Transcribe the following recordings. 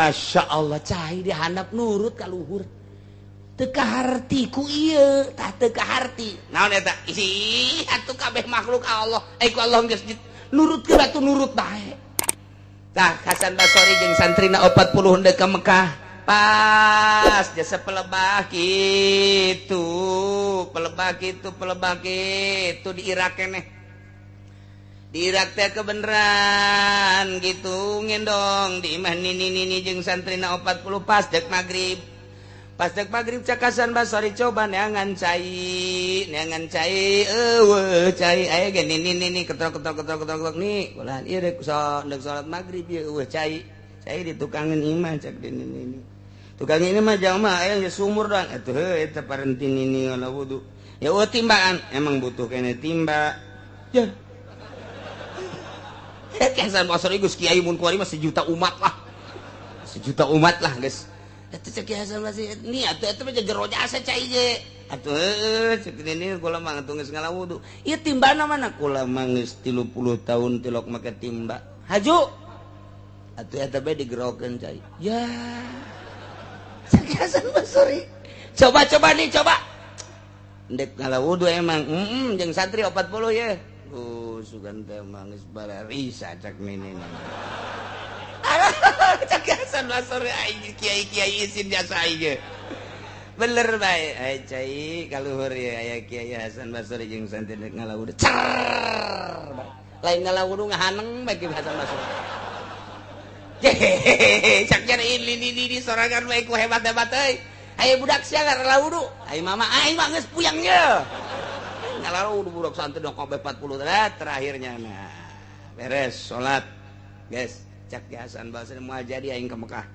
Masya Allah cai dihandap nurut ka luhur. Teu kaharti ku ieu, tah teu kaharti. Naon eta? Ih, atuh kabeh makhluk Allah. Eh ku Allah geus nurut ke batu nurut bae. Tah Hasan Basori jeung santrina 40 hendak ke Mekah. Pas jasa pelebah gitu, pelebah gitu, pelebah gitu di Irak keneh. Di Irak teh kebeneran gitu ngendong di imah nini nini jeung santrina 40 pas dek maghrib. Pas dek maghrib cak Hasan Basori coba neangan cai eueuh cai aya ge nini nini ketrok ketrok ketrok ketrok ketrok nih ulah ieu dek dek salat maghrib ieu eueuh cai cai di tukangan imah cak di nini nini tukang ini mah jauh mah aya sumur doang atuh heuh eta parenti nini ngala wudu ya eueuh timbaan emang butuh kene timba ya. Hasan Basri geus kiai mun kuari mah sejuta umat lah. Sejuta umat lah geus. Eta cek Kiai Hasan Basri ni atuh eta mah jero jasa cai ge. Atuh heueuh cek nini kula mah atuh geus ngala wudu. Ieu timbana mana kula mah geus 30 tahun tilok make timba. Haju. Atuh eta bae digerokeun cai. Ya. Cek Hasan Basri. Coba-coba nih coba. Ndek ngala wudu emang jeung santri 40 ye. Sugan teh mah geus bararisa cak nini. Cak Hasan Basri aing kiai-kiai isin jasa aing. Bener bae ai cai kaluhur ye aya Kiai Hasan Basri jeung santri ngala wudu. Cer. Lain ngala wudu ngahaneng bae Ki Hasan Basri. Hehehe cak nyari ini ini sorangan bae ku hebat-hebat euy. Ayo budak sia ngala wudu. Ayo mama aing mah geus puyang ye. Ngala wudu budak santri dong kabeh 40 terakhirnya nah beres salat guys cak Ki Hasan Basri moal jadi aing ke Mekah.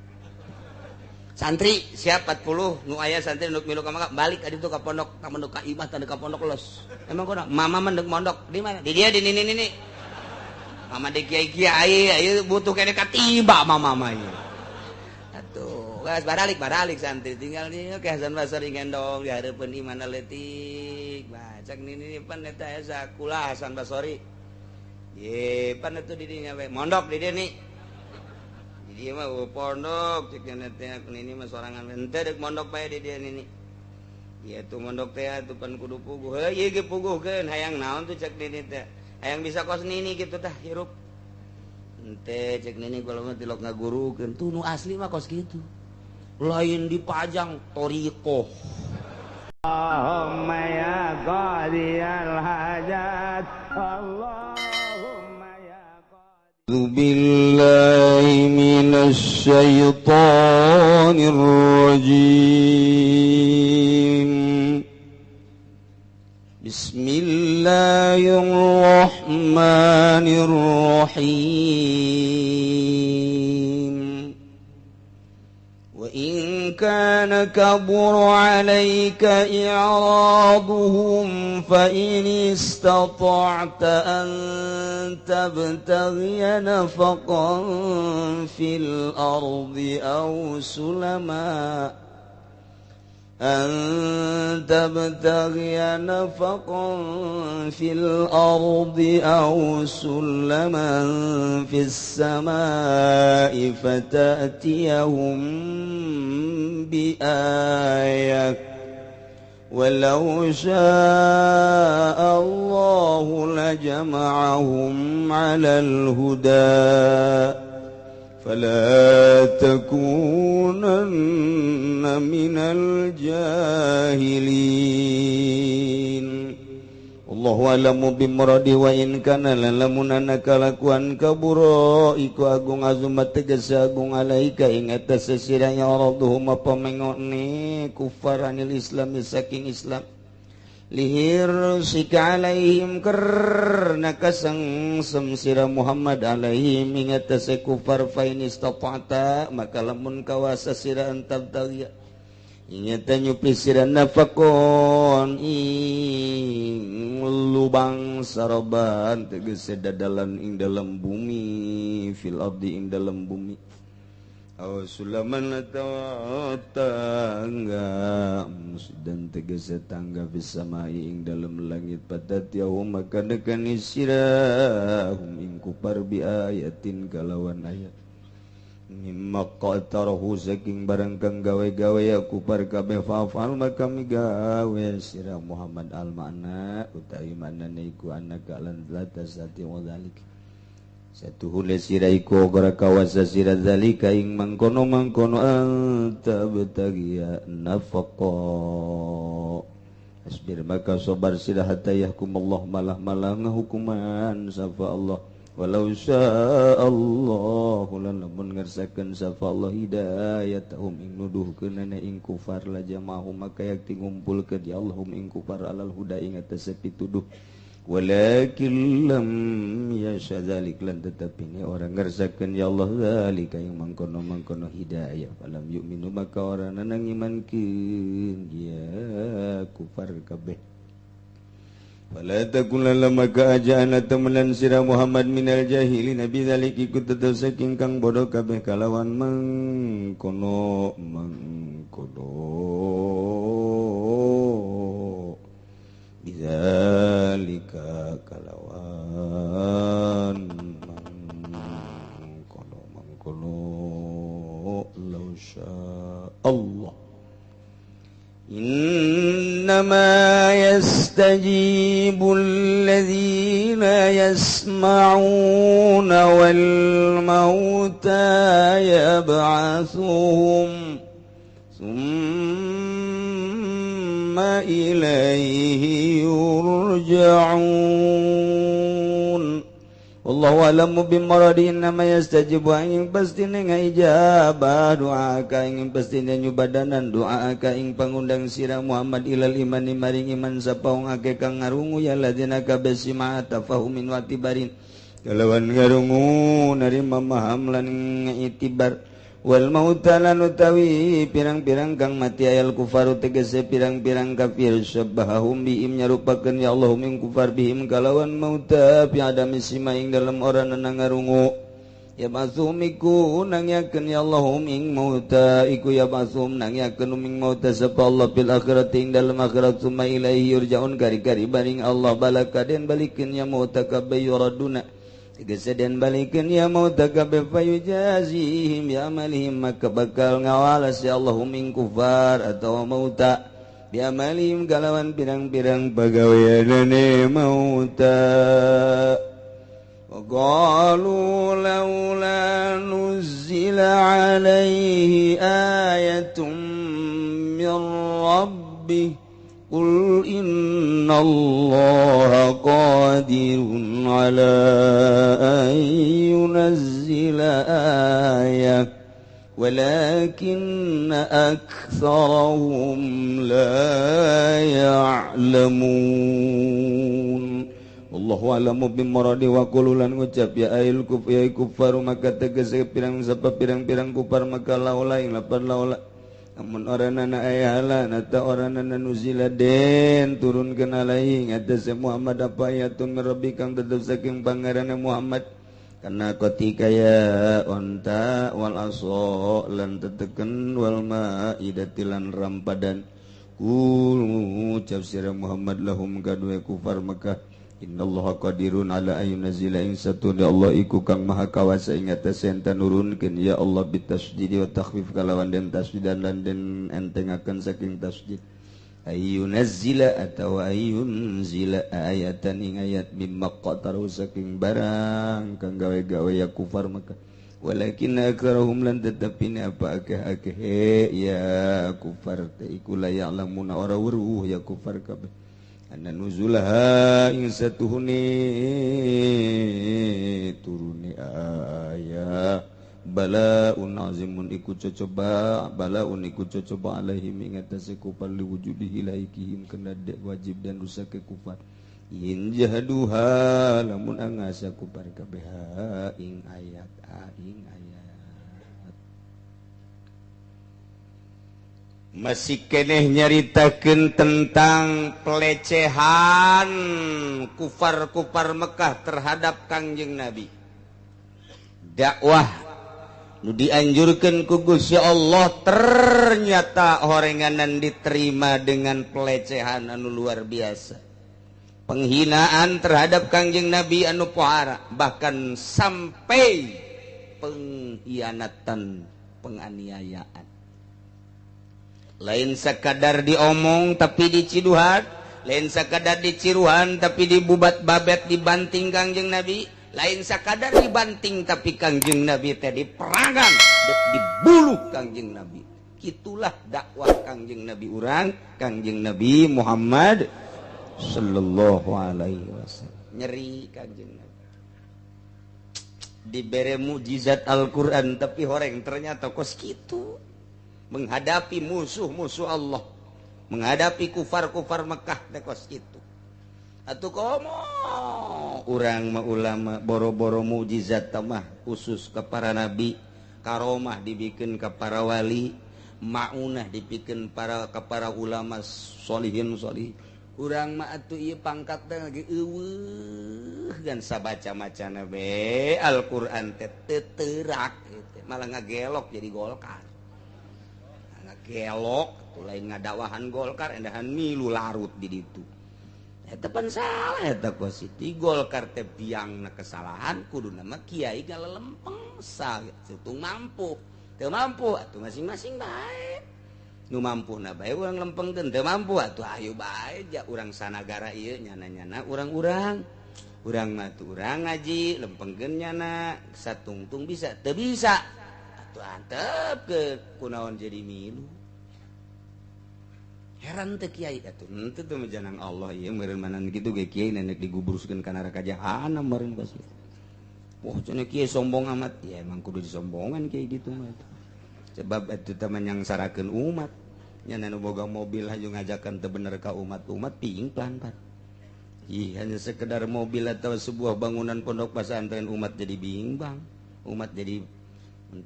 Santri siap 40 nu aya santri nu milu ka Mekah balik ka ditu ka pondok ka mondok ka imah tanda ka pondok los. Emang kunaon? Mama mah ndek mondok di mana? Di dia di nini nini. Mama di kiai kiai ieu butuh kene katiba mama mah ieu. Atuh geus baralik baralik santri tinggal di Ki Hasan Basri ngendong di hareupeun imah leutik. Cak nini pan eta esa kula Hasan Basri. Ye pan atuh di dinya we mondok di dieu nih. Di dieu mah pondok cek teh nini mah sorangan henteu deuk mondok bae di dieu nini. Ieu tuh mondok teh atuh pan kudu puguh. Heuh ieu ge puguhkeun hayang naon tuh cek nini teh. Hayang bisa kos nini kitu tah hirup. Henteu cek nini kula mah tilok ngagurukeun tuh nu asli mah kos kitu. Lain dipajang thoriqoh. Allahumma ya qadiyal hajat Allahumma ya qadi billahi minasy syaithanir rajim. Bismillahirrahmanirrahim. وإن كان كبر عليك إعراضهم فإن استطعت أن تبتغي نفقا في الأرض أو سلما أن تبتغي نفقا في الأرض أو سلما في السماء فتأتيهم بآية ولو شاء الله لجمعهم على الهدى فلا تكونن من الجاهلين. Allahu a'lamu bimuradi wa in kana lamunana kalakuan kabura iku agung azumat tegese agung alaika ing atas sesira ya radhum pamengone kufaranil islam saking Islam lihir sika alaihim karna kasengsem sira Muhammad alaihim ing atase kufar fa in istata'ta maka lamun kawasa sira antabtaghi ingeta nyupi sira nafakon ing lubang saroban tegese dadalan ing dalam bumi fil ardi ing dalam bumi aw sulaman atawa tangga dan tegese tangga fisamai ing dalam langit patatiyahum maka nekani sira hum ing kupar bi ayatin kalawan ayat. Mimma qatarahu saking barang kang gawe-gawe ya kufar kabeh fa'al maka migawe sira Muhammad al makna utawi maknane iku annaka lan latazati wa dzalik satuhule sira iku ora kawasa sira zalika ing mangkono-mangkono anta betagiya nafaqa asbir maka sabar sira hatta yahkumullah malah-malah ngahukuman sapa Allah walau sya'allahu lan lamun ngersakeun sapa Allah hidayatahum ing nuduhkeunana ing kufar la jama'ahum maka yakti ngumpulkeun ya Allahum ing kufar alal huda ing atase pituduh walakin lam yasha dzalik lan tetapi ni orang ngersakeun ya Allah zalika ing mangkono-mangkono hidayah falam yu'minu maka ora nang imankeun ya kufar kabeh. Fala takun maka ajana temenan sira Muhammad minal jahilin bidzalik ikut tetep saking kang bodoh kabeh kalawan mangkono mangkono bidzalika kalawan mangkono mangkono law syaa Allah. إنما يستجيب الذين يسمعون والموتى يبعثهم ثم إليه يرجعون. Wallahu a'lamu bimuradi innama yastajibu ing pastine ngaijabah doa ka ing pastine nyubadanan doa ka ing pangundang sira Muhammad ilal imani maring iman sapa wong akeh kang ngarungu ya ladina kabeh sima tafahumin wa tibarin kalawan ngarungu narima maham lan itibar wal mauta lan utawi pirang-pirang kang mati ayal kufaru tegese pirang-pirang kafir syabahum bihim nyarupakeun ya Allahum ing kufar bihim kalawan mauta fi adami sima ing dalem ora nang ngarungu ya basum iku nangyakeun ya Allahum ing mauta iku ya basum nangyakeun ing mauta sapa Allah bil akhirati ing dalem akhirat summa ilaihi yurjaun kari-kari baring Allah balaka den balikeun ya mauta kabeh yuraduna tegese den balikeun ya mauta kabeh fayujazihim ya amalihim maka bakal ngawalas ya Allahum ing kufar atau mauta bi amalihim kalawan pirang-pirang pagaweanane mauta. Wa qalu laula nuzila alaihi ayatun min rabbih Qul innallaha qadirun ala an yunazzila ayah walakinna aktsarahum la ya'lamun. Wallahu a'lamu bimuradi wa qul lan ngucap ya ail kuf ya kuffar maka tegese pirang sapa pirang-pirang kufar maka laula ing lapan laula amun oranana aya halan atau oranana nuzila den turunkeun alaihi ngatas Muhammad apa ayatun min rabbika tetep saking pangeranna Muhammad kana ketika ya onta wal aso lan teteken wal maidati lan rampadan kul ucap sira Muhammad lahum kadue kufar Mekah innallaha qadirun ala ayunzila ing satuna Allah iku kang maha kawasa ing atase enta nurunkeun ya Allah bitasydid wa takhfif kalawan den tasdidan lan den entengakeun saking tasdid ayunzila atawa ayunzila ayatan ing ayat mimma qataru saking barang kang gawe-gawe ya kufar Mekah walakin aktsaruhum lan tetepine apa akeh-akeh ya kufar teh iku la ya'lamuna ora weruh ya kufar kabeh anna nuzulaha ing satuhune turune aya balaun azimun iku cocoba balaun iku cocoba alaihim ing atase kufar liwujudihi laikihim kena dek wajib dan rusak ke kufar in jahaduha lamun angasa kufar kabeh ing ayat ing ayat. Masih keneh nyaritakeun tentang pelecehan kufar-kufar Mekah terhadap Kangjeng Nabi. Dakwah nu dianjurkeun ku Gusti Allah ternyata horenganan diterima dengan pelecehan anu luar biasa. Penghinaan terhadap Kangjeng Nabi anu pohara, bahkan sampai pengkhianatan, penganiayaan. Lain sekadar diomong tapi diciduhan, lain sekadar diciruhan tapi dibubat babet dibanting Kangjeng Nabi, lain sekadar dibanting tapi Kangjeng Nabi teh diperangan, dibuluh Kangjeng Nabi. Itulah dakwah Kangjeng Nabi urang, Kangjeng Nabi Muhammad sallallahu alaihi wasallam. Nyeri Kangjeng Nabi. Dibere mukjizat Al-Qur'an tapi horeng ternyata kos kitu menghadapi musuh-musuh Allah, menghadapi kufar-kufar Mekah teh kos kitu. Atuh komo urang mah ulama boro-boro mukjizat mah khusus ke para nabi, karomah dibikin ke para wali, maunah dibikin para ke para ulama solihin solih. Urang mah atuh ieu pangkat teh lagi eueuh gan sabaca-macana be Al-Qur'an teh teu teurak gitu. Malah ngagelok jadi Golkar. Ngagelok tuh lain ngadakwahan Golkar endahan milu larut di ditu. Eta pan salah eta kos itu. Golkar teh biangna kesalahan kuduna mah kiai galelempeng satung mampu. Teu mampu atuh masing-masing bae. Nu mampu na bae urang lempengkeun, teu mampu atuh ayo bae ja urang sanagara ieu nyana-nyana urang-urang. Urang mah tuh urang ngaji lempengkeun nyana satungtung bisa teu bisa atuh antepkeun kunaon jadi milu. Heran teh kiai atuh henteu teh janang Allah ieu meureun manan kitu ge kiai nenek digubruskeun ka neraka jahanam meureun pasti. Wah cenah kiai sombong amat, ya emang kudu disombongan kiai gitu mah. Sebab itu teman yang sarakeun umat nya nu boga mobil hayu ngajakan teu bener ka umat-umat pingplan pan. Ih hanya sekedar mobil atau sebuah bangunan pondok pesantren umat jadi bimbang, umat jadi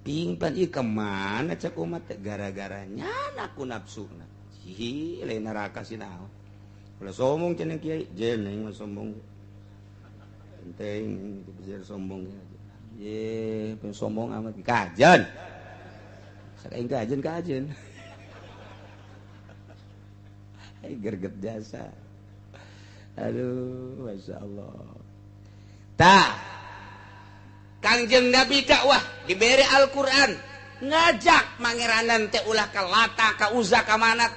pingplan. Ih kemana cek umat gara-gara nyana ku nafsuna. Ih lain neraka sih naon. Ulah sombong cenah kiai, jeneng mah sombong. Penting bisa sombong. Ye, sombong amat kajen. Sakaing kajen. Hai gerget jasa. Aduh, Masya Allah. Tah, Kangjeng Nabi dakwah diberi Al-Qur'an, ngajak mangeranan teh ulah ka Lata, ka Uzza, ka Manat.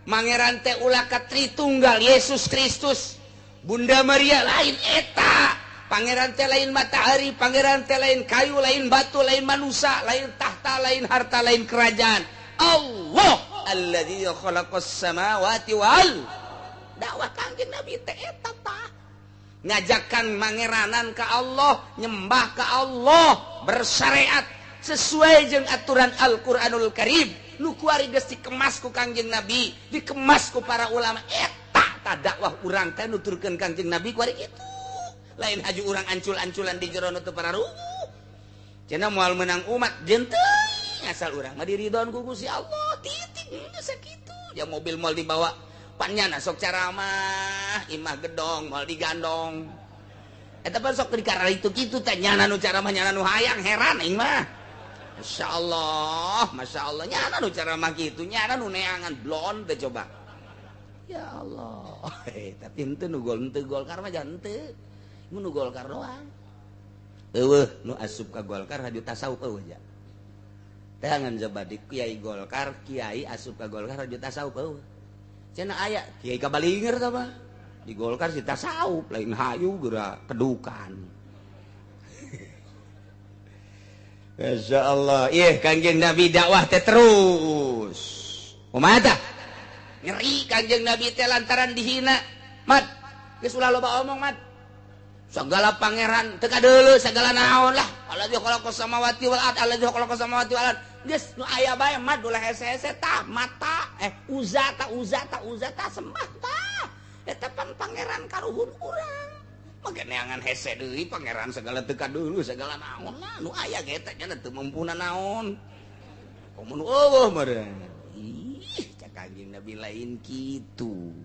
Mangeran teh ulah ka Tritunggal Yesus Kristus. Bunda Maria lain eta. Pangeran teh lain matahari, pangeran teh lain kayu, lain batu, lain manusia, lain tahta, lain harta, lain kerajaan. Allah alladzi khalaqas samawati wal. Dakwah Kangjeng Nabi teh eta tah. Ngajakan mangeranan ka Allah, nyembah ka Allah, bersyariat sesuai jeung aturan Al-Qur'anul Karim. Nu kuari geus dikemas ku Kangjeng Nabi, dikemas ku para ulama. Eta tah dakwah urang teh nuturkeun Kangjeng Nabi kuari kitu. Lain haju urang ancul-anculan di jero nu teu pararuguh. Cenah moal menang umat jeung teuing asal urang mah diridhoan ku Gusti Allah. Titik geus sakitu. Ya mobil moal dibawa pan nyana sok caramah, imah gedong moal digandong. Eta pan sok dikararitu kitu teh nyana nu caramah nyana nu hayang heran aing mah. Masyaallah, masyaallah nyana nu caramah kitu, nyana nu neangan blon teh coba. Ya Allah. Tapi henteu nu gol henteu Golkar mah jangan henteu. Nu Golkar doang. Eueuh nu asup ka Golkar haju tasawuf eueuh ja. Teangan coba di kiai Golkar, kiai asup ka Golkar haju tasawuf eueuh. Cenah aya kiai kabalinger tah mah. Di Golkar si tasawuf lain hayu geura kedukan. Masyaallah, ieu Kangjeng Nabi dakwah teh terus. Kumaha tah? Nyeri Kangjeng Nabi teh lantaran dihina. Mat, geus ulah loba omong, Mat. Segala pangeran teu kadeuleu segala naon lah. Alladzi khalaqas samawati wal ard, alladzi khalaqas samawati wal ard. Geus nu aya bae mah ulah hese-hese tah mata Uzza ta Uzza ta Uzza ta sembah tah. Eta pan pangeran karuhun urang. Make neangan hese deui pangeran segala teu kadeuleu segala naon lah nu aya ge eta nya teu mampuna naon. Komo nu eueuh meureun. Ih, cak Kangjeng Nabi lain kitu.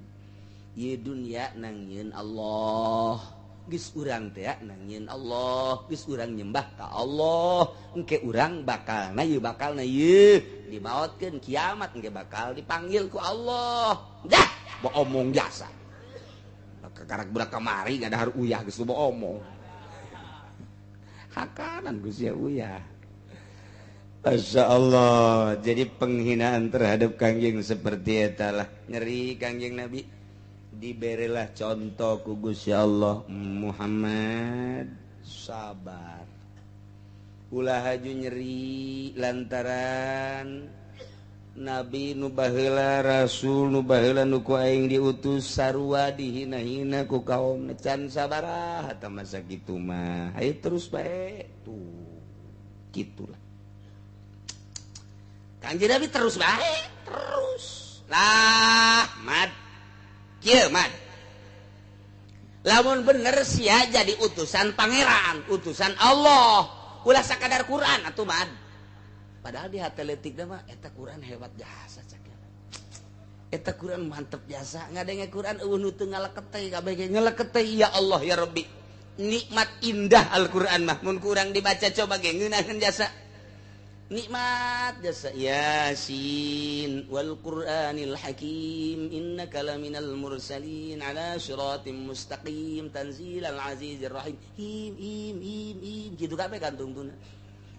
Ieu dunya nangieun Allah. Geus urang teh nangieun Allah, geus urang nyembah ka Allah, engke urang bakalna ieu bakalna ieu dimaotkeun kiamat engke bakal dipanggil ku Allah. Dah, omong jasa. Kakarak budak kamari ngadahar uyah geus loba omong. Hakanan ku sia uyah. Masya Allah, jadi penghinaan terhadap Kangjeng seperti etalah. Ngeri Kangjeng Nabi. Diberilah contoh ku Gusti Allah, Muhammad sabar. Ulah haju nyeri lantaran Nabi nu baheula, Rasul nu baheula nu ku aing diutus sarua dihina-hina ku kaum, can sabaraha tah masa kitu mah. Ayo terus bae tuh. Gitulah. Kanjeng Nabi terus bae, terus. Lah, mad. Kieu mad. Lamun bener sia jadi utusan pangeran, utusan Allah. Ulah sakadar Quran atuh mad. Padahal di hati leutik mah eta Quran hebat jasa cak. Eta Quran mantep jasa, ngadenge Quran eueuh nu teu ngaleket teh kabeh ge ngaleket teh ya Allah ya Rabbi. Nikmat indah Al-Quran mah mun kurang dibaca coba ge ngeunaheun jasa. Nikmat jasa Yasin wal Qur'anil Hakim innaka laminal mursalin ala siratim mustaqim tanzilal azizir rahim him him him him kitu kabeh kantungtuna.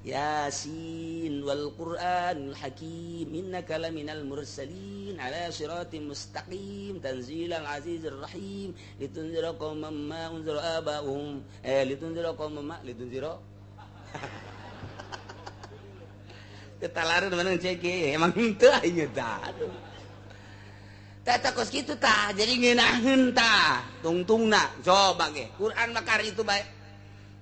Yasin wal Qur'anil Hakim innaka laminal mursalin ala siratim mustaqim tanzilal azizir rahim litunzira qauman ma unzira aba'uhum litunzira qauman ma litunzira ketalaran mana cek emang henteu aing tah. Aduh. Tah kos kitu tah jadi ngeunaheun tah tungtungna coba ge Quran makar itu bae.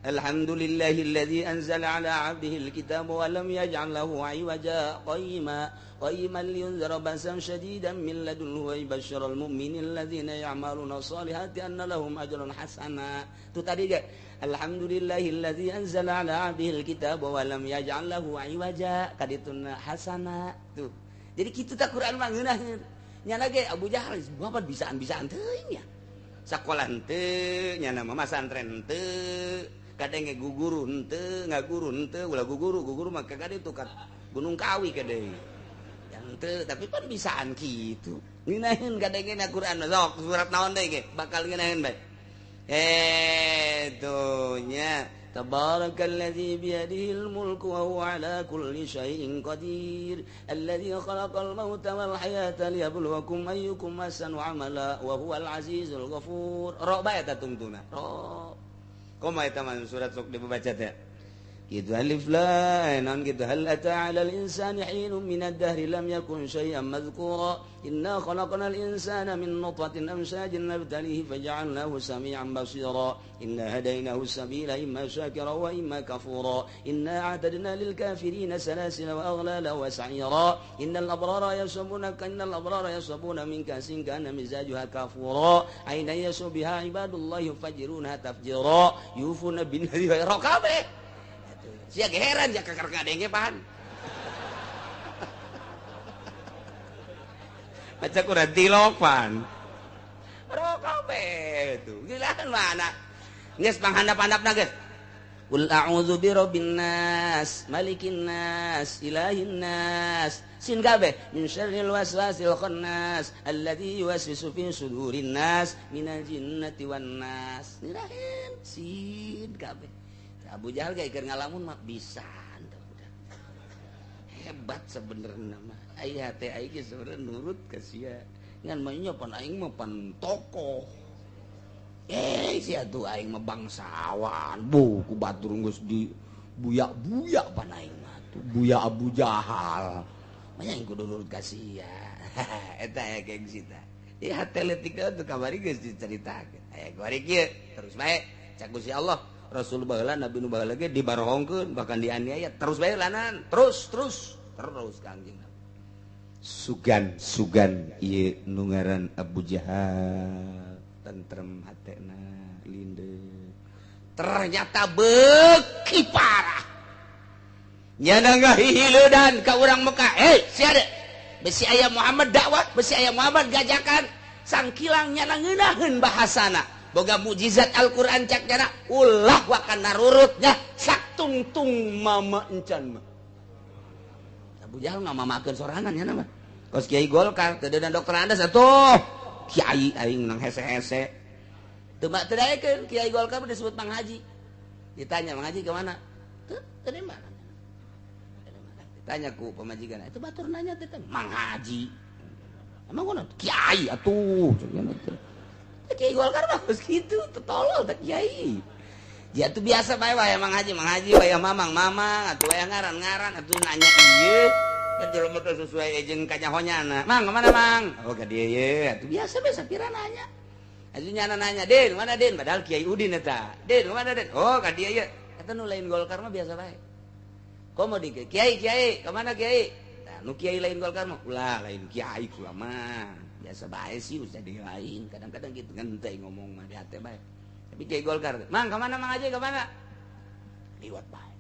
Alhamdulillahilladzi anzala ala 'abdihi al-kitaba wa lam yaj'al lahu 'iwaja qayyima qayyiman liyunzira ba'san syadidan min ladunhu wa yubashshiral mu'minina alladzina ya'maluna sholihati anna lahum ajran hasana. Tuh tadi ge alhamdulillahilladzi anzala ala 'abdihi al-kitaba wa lam yaj'al lahu 'iwaja kadituna hasana. Tuh. Jadi kitu tah Quran mah ngeunaheun. Nyana ge Abu Jahal bapak bisaan-bisaan teuing nya. Sakola henteu, nyana mah masantren henteu. Kadang ge guguru henteu, ngaguru henteu, ulah guguru, guguru mah ka ditu ka Gunung Kawi ka deui. Henteu, tapi pan bisaan kitu. Ngeunaheun kadangena Quran sok surat naon deui ge bakal ngeunaheun bae. Tuh nya Tabarakalladzi biyadihil mulku wa huwa ala kulli syai'in qadir alladzi khalaqal mauta wal hayata liyabluwakum ayyukum ahsanu amala wa huwal azizul ghafur. Ro bae eta tungtuna. Ro. Kumaha eta mah surat sok dibaca teh? Gitu alif lam naon gitu hal ata 'alal insani hinun minad dahri lam yakun syai'an madhkura inna khalaqnal insana min nutfatin amshajin nabtalihi faja'alnahu sami'an basira inna hadainahu sabila imma syakira wa imma kafura inna a'tadna lil kafirina salasila wa aghlala wa sa'ira innal abrara yashrabuna min kasin kana mizajuha kafura aina yashu biha ibadullahi yufajiruna tafjira yufuna bin nadri wa raqabe. Sia heran ya kakar ngadenge pan. Maca kurang tilok pan. Rokabe tuh. Gila mana? Geus panghandap-handapna geus. Qul a'udzu birabbin nas, malikin nas, ilahin nas. Sin kabeh min syarril waswasil khannas alladzi yuwaswisu fi sudurin nas minal jinnati wan nas. Nirahin sin kabeh. Abu Jahal gak keur ngalamun mah bisa hebat sebenarnya mah aya teh aing ge sebenarnya nurut ka sia ngan mah nya pan aing mah pan tokoh sia tuh aing mah bangsawan bu ku batur geus di buyak-buyak pan aing mah tuh buya Abu Jahal mah aing kudu nurut ka sia eta aya gengsi tah ieu hate leutik tuh kamari geus dicaritakeun aya kuari kieu terus bae cak Gusti Allah Rasul baheula Nabi nu baheula ge dibarohongkeun bahkan dianiaya terus bae lanan terus terus terus Kangjeng Nabi sugan sugan ieu nu ngaran Abu Jahal tentrem hatena linde ternyata beuki parah nyana ngahileudan ka urang Mekah sia de besi aya Muhammad dakwah besi aya Muhammad gajakan sangkilang nyana ngeunaheun bahasana boga mukjizat Al-Qur'an cak nyana ulah wakan narurutnya saktungtung mama encan mah Abu Jahal ngamamakeun sorangan nyana mah kos kiai Golkar teu deuna dokter Andas atuh kiai aing nang hese-hese teu mah teu daekeun kiai Golkar mah disebut Mang Haji Ditanya Mang Haji ke mana? Teu teu mana? Ditanya ku pamajikan, itu batur nanya teh Mang Haji. Emang gua kiai atuh. Kiai Golkar mah geus kitu, tolol teh kiai. Ya tuh biasa bae wae Mang Haji, Mang Haji wae mamang, mamang atuh wae ngaran-ngaran atuh nanya ieu. Kan jelema teh sesuai jeung kanyahonyana. Mang, kemana Mang? Oh, ka dieu ye. Atuh biasa bae sapira nanya. Atuh nyana nanya, "Din, mana Din?" Padahal Kiai Udin eta. "Din, mana Din?" "Oh, ka dieu ye." Eta nu lain Golkar mah biasa bae. Komo di Kiai, Kiai, kemana Kiai? Nah, nu Kiai lain Golkar mah ulah lain Kiai kula mah. Biasa bae sih usah di lain. Kadang-kadang gitu ngenteh ngomong mah di hate bae. Tapi Kiai Golkar, "Mang, kemana Mang Haji, kemana?" Liwat bae.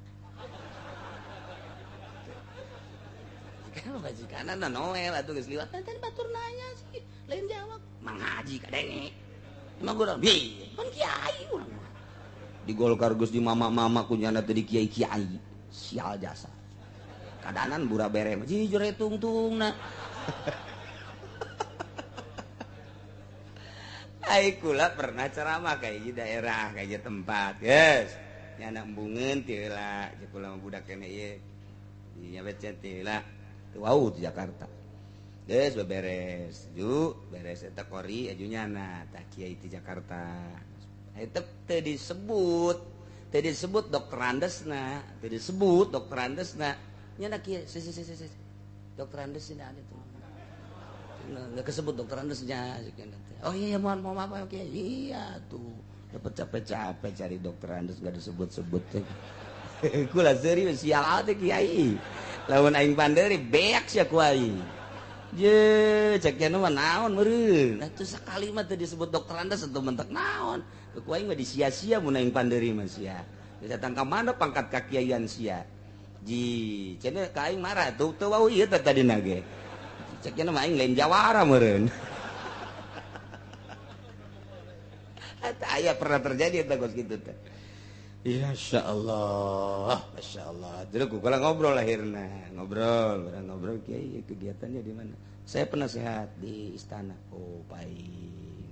Kan majikanna Noel atuh geus liwat. Tadi batur nanya sih, lain jawab. Mang Haji kadenge. Emang urang, "Bi, kan kiai urang mah." Di Golkar geus di mama-mama kunyana teh di kiai-kiai. Sial jasa. Kadanan bura bere mah jujur tungtungna. Ai kula pernah ceramah kayak di daerah, kayak di tempat. Yes. Nyana embungeun teu heula, jeung kula mah budak keneh ieu. Dinya baca teu heula. Wow di Jakarta. Geus beberes, ju beres eta kori aju nyana tah kiai di Jakarta. Eta teu disebut dokter Andesna, teu disebut dokter Andesna. Nyana kiai si si si si. Dokter Andesna ada tuh. Enggak kesebut dokter Andesnya. Oh iya mohon maaf kiai. Iya tuh. Dapat capek-capek cari dokter Andes enggak disebut-sebut. Kula serius sial teh kiai. Lamun aing panderi beak sia ku aing. Je cek nya mah naon meureun. Atuh sakali mah teu disebut dokter Andes atuh mentek naon. Ku aing mah disia-sia mun aing panderi mah sia. Datang ka mana pangkat kakiaian sia. Ji cenah ka aing marah tuh teu wau ieu teh tadina ge. Cek nya mah aing lain jawara meureun. Eta aya pernah terjadi eta kos kitu teh. Masya Allah, Masya Allah. Dulu kalau ngobrol akhirnya, ngobrol, ngobrol kiai kegiatannya di mana? Saya penasehat di istana. Oh, paling,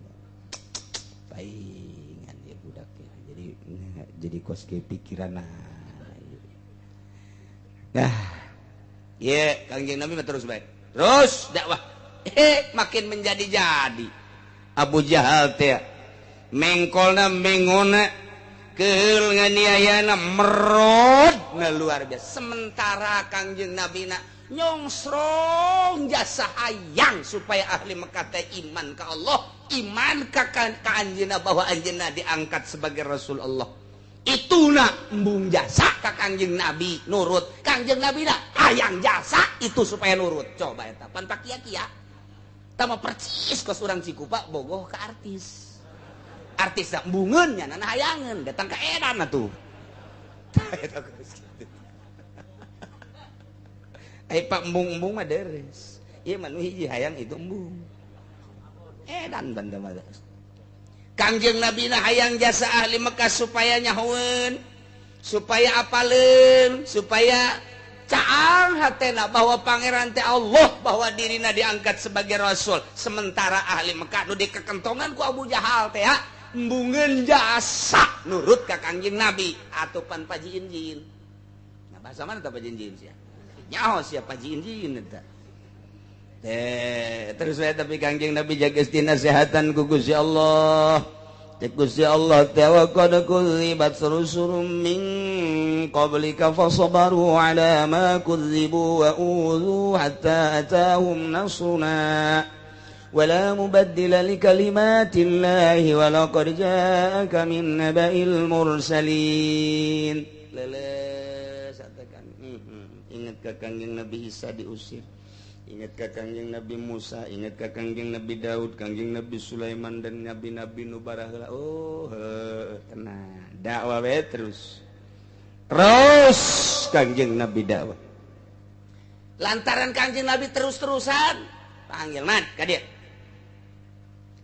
palingan ya budak ya. Jadi kos ke pikiran. Nah, ya Kangjeng Nabi terus baik, terus dakwah, makin menjadi-jadi. Abu Jahal teh, mengkolna mengona. Keul nganiayana merod na luar biasa. Sementara Kangjeng Nabi na nyongsrong jasa hayang supaya ahli Mekah teh iman ka Allah, iman ka anjeunna bahwa anjeunna diangkat sebagai Rasul Allah. Ituna embung jasa ka Kangjeng Nabi nurut. Kangjeng Nabi na hayang jasa itu supaya nurut. Coba eta pan pakia-kia. Tama percis kos urang Cikupa bogoh ka artis. Artis dah embungeun nya nana hayangeun datang ka edan atuh. Ai pak embung-embung mah deres. Ieu mah nu hiji hayang itu embung. Edan banda mah. Kangjeng Nabi na hayang jasa ahli Mekah supaya nyahoeun, supaya apaleun, supaya caang hatena bahwa pangeran teh Allah, bahwa dirina diangkat sebagai rasul. Sementara ahli Mekah nu dikekentongan ku Abu Jahal teh embungeun jasa nurut ka Kangjeng Nabi atuh pan pajiin-jiin. Nah bahasa mana tah pajiin-jiin sia? Nyaho sia pajiin-jiin eta. Teh terus we tapi Kangjeng Nabi jaga nasihatan ku Gusti Allah. Cek Gusti Allah teh wa qad kudzibat rusulun min qablika fasabaru ala ma kudzibu wa udzu hatta atahum nasruna. ولا مبدل لكلمات الله ولقد جاءك من نبأ المرسلين. Leles katakan ingat ka Kangjeng Nabi Isa diusir, ingat ka Kangjeng Nabi Musa, ingat ka Kangjeng Nabi Daud, Kangjeng Nabi Sulaiman dan nabi-nabi nu baraheula. Oh, tenang, dakwah we terus. Terus Kangjeng Nabi dakwah. Lantaran Kangjeng Nabi terus-terusan panggil man ka dieu.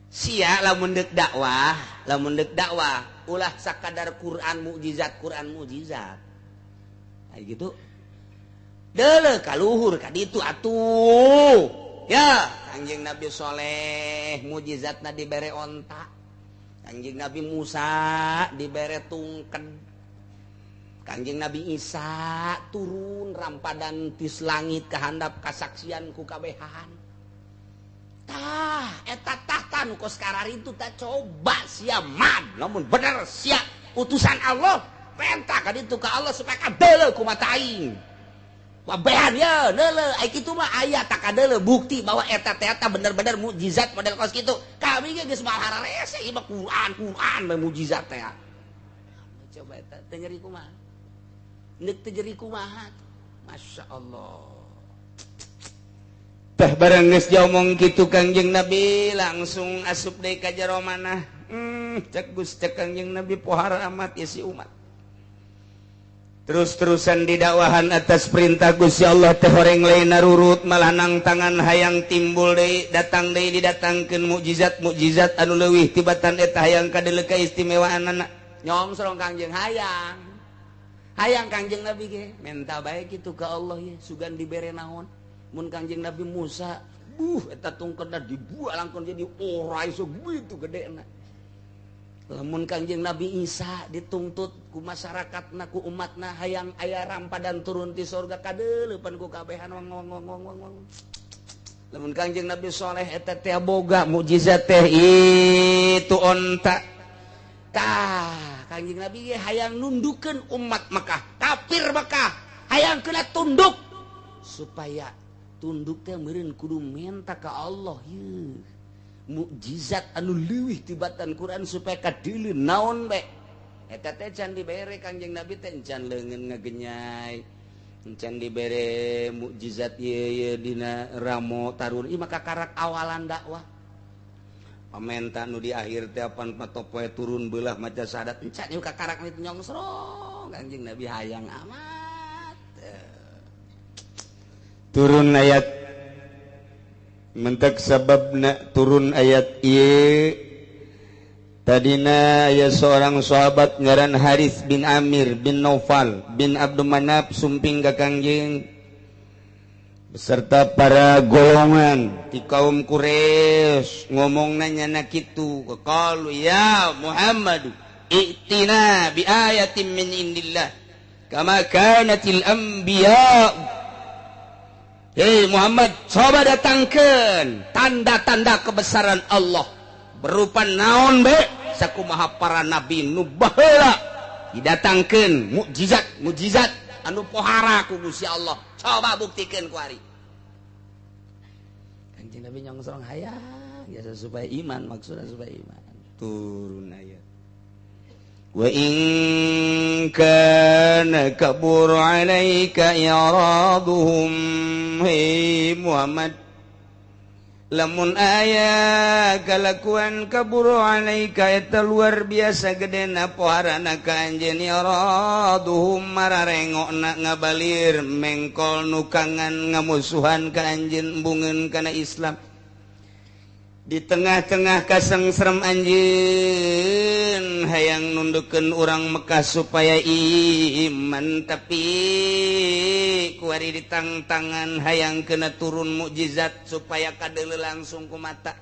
Sia lamun deuk dakwah, ulah sakadar Quran mukjizat, Quran mukjizat. Kayak gitu. Deuleuh ka luhur ka ditu atuh. Ya, Kangjeng Nabi Soleh mukjizatna dibere onta. Kangjeng Nabi Musa dibere tungken. Kangjeng Nabi Isa turun rampadan tis langit kehandap kasaksian ku kabehan. Tah eta tahta nu kos kararitu tah coba sia mad lamun bener sia utusan Allah penta ka ditu ka Allah supaya kadeuleu ku mata aing. Wabehan ya neuleuh ai kitu mah aya tak kadeuleuh bukti bahwa eta teh eta bener-bener mukjizat model kos kitu. Kami ge geus malah hararese ieu mah Quran Quran mah mukjizat teh. Coba eta teu nyeri kumaha? Neuk teu nyeri kumaha? Masya Allah. Tah barang geus diomong kitu Kangjeng Nabi langsung asup deui ka jero manah. Cek Gus cek Kangjeng Nabi pohara amat isi umat. Terus-terusan didakwahan atas perintah Gusti Allah teh horeng lain narurut malah nang tangan hayang timbul deui datang deui didatangkeun mukjizat-mukjizat anu leuwih tibatan eta hayang kadeuleu kaistimewaanana. Nyongsrong Kangjeng hayang. Hayang Kangjeng Nabi ge menta bae kitu ka Allah ye sugan dibere naon. Mun Kangjeng Nabi Musa eta tungkedna dibuang langkon jadi ora iso gitu gedena. Lamun Kangjeng Nabi Isa dituntut ku masyarakatna ku umatna hayang aya rampadan turun ti sorga kadeuleupan ku kabehan wong wong wong wong wong. Lamun Kangjeng Nabi Soleh eta teh boga mukjizat teh itu onta. Tah Kangjeng Nabi ge hayang nundukeun umat Mekah, kafir Mekah, hayang kena tunduk supaya tunduk teh meureun kudu menta ka Allah yeuh. Mukjizat anu leuwih tibatan Quran supaya kadeuleu naon bae. Eta teh can dibere Kangjeng Nabi teh can leungeun ngagenyai. Can dibere mukjizat ieu ieu dina ramo tarun ieu maka karak awalan dakwah. Pamenta nu di akhir teh apan patopoe turun beulah maca syahadat encan ieu kakarak itu nyongsrong Kangjeng Nabi hayang amat. Turun ayat mentek sababna turun ayat ieu tadina aya seorang sahabat ngaran Haris bin Amir bin Naufal bin Abdul Manaf sumping ka Kangjeng beserta para golongan di kaum Quraisy ngomongna nyana kitu qalu ya Muhammad i'tina bi ayatin min indillah kama kanatil anbiya. Hei Muhammad, coba datangkan tanda-tanda kebesaran Allah berupa naon be sakumaha para nabi nu baheula didatangkeun mukjizat mukjizat anu pohara ku Gusti Allah. Coba buktikan ku ari. Kanjeng Nabi nyongsrong hayang ya supaya iman, maksudnya supaya iman. Turun ayat wa in kana kabur 'alaika i'raduhum. Hei Muhammad, lamun aya kalakuan kabur 'alaika eta luar biasa gedena poharana ka anjeun i'raduhum mararengokna ngabalir mengkol nukangan ngamusuhan ka anjeun embungeun kana Islam. Di tengah-tengah kasengserem anjeun hayang nundukeun urang Mekah supaya iman tapi kuari ditangtangan hayang kena turun mukjizat supaya kadeuleu langsung ku mata.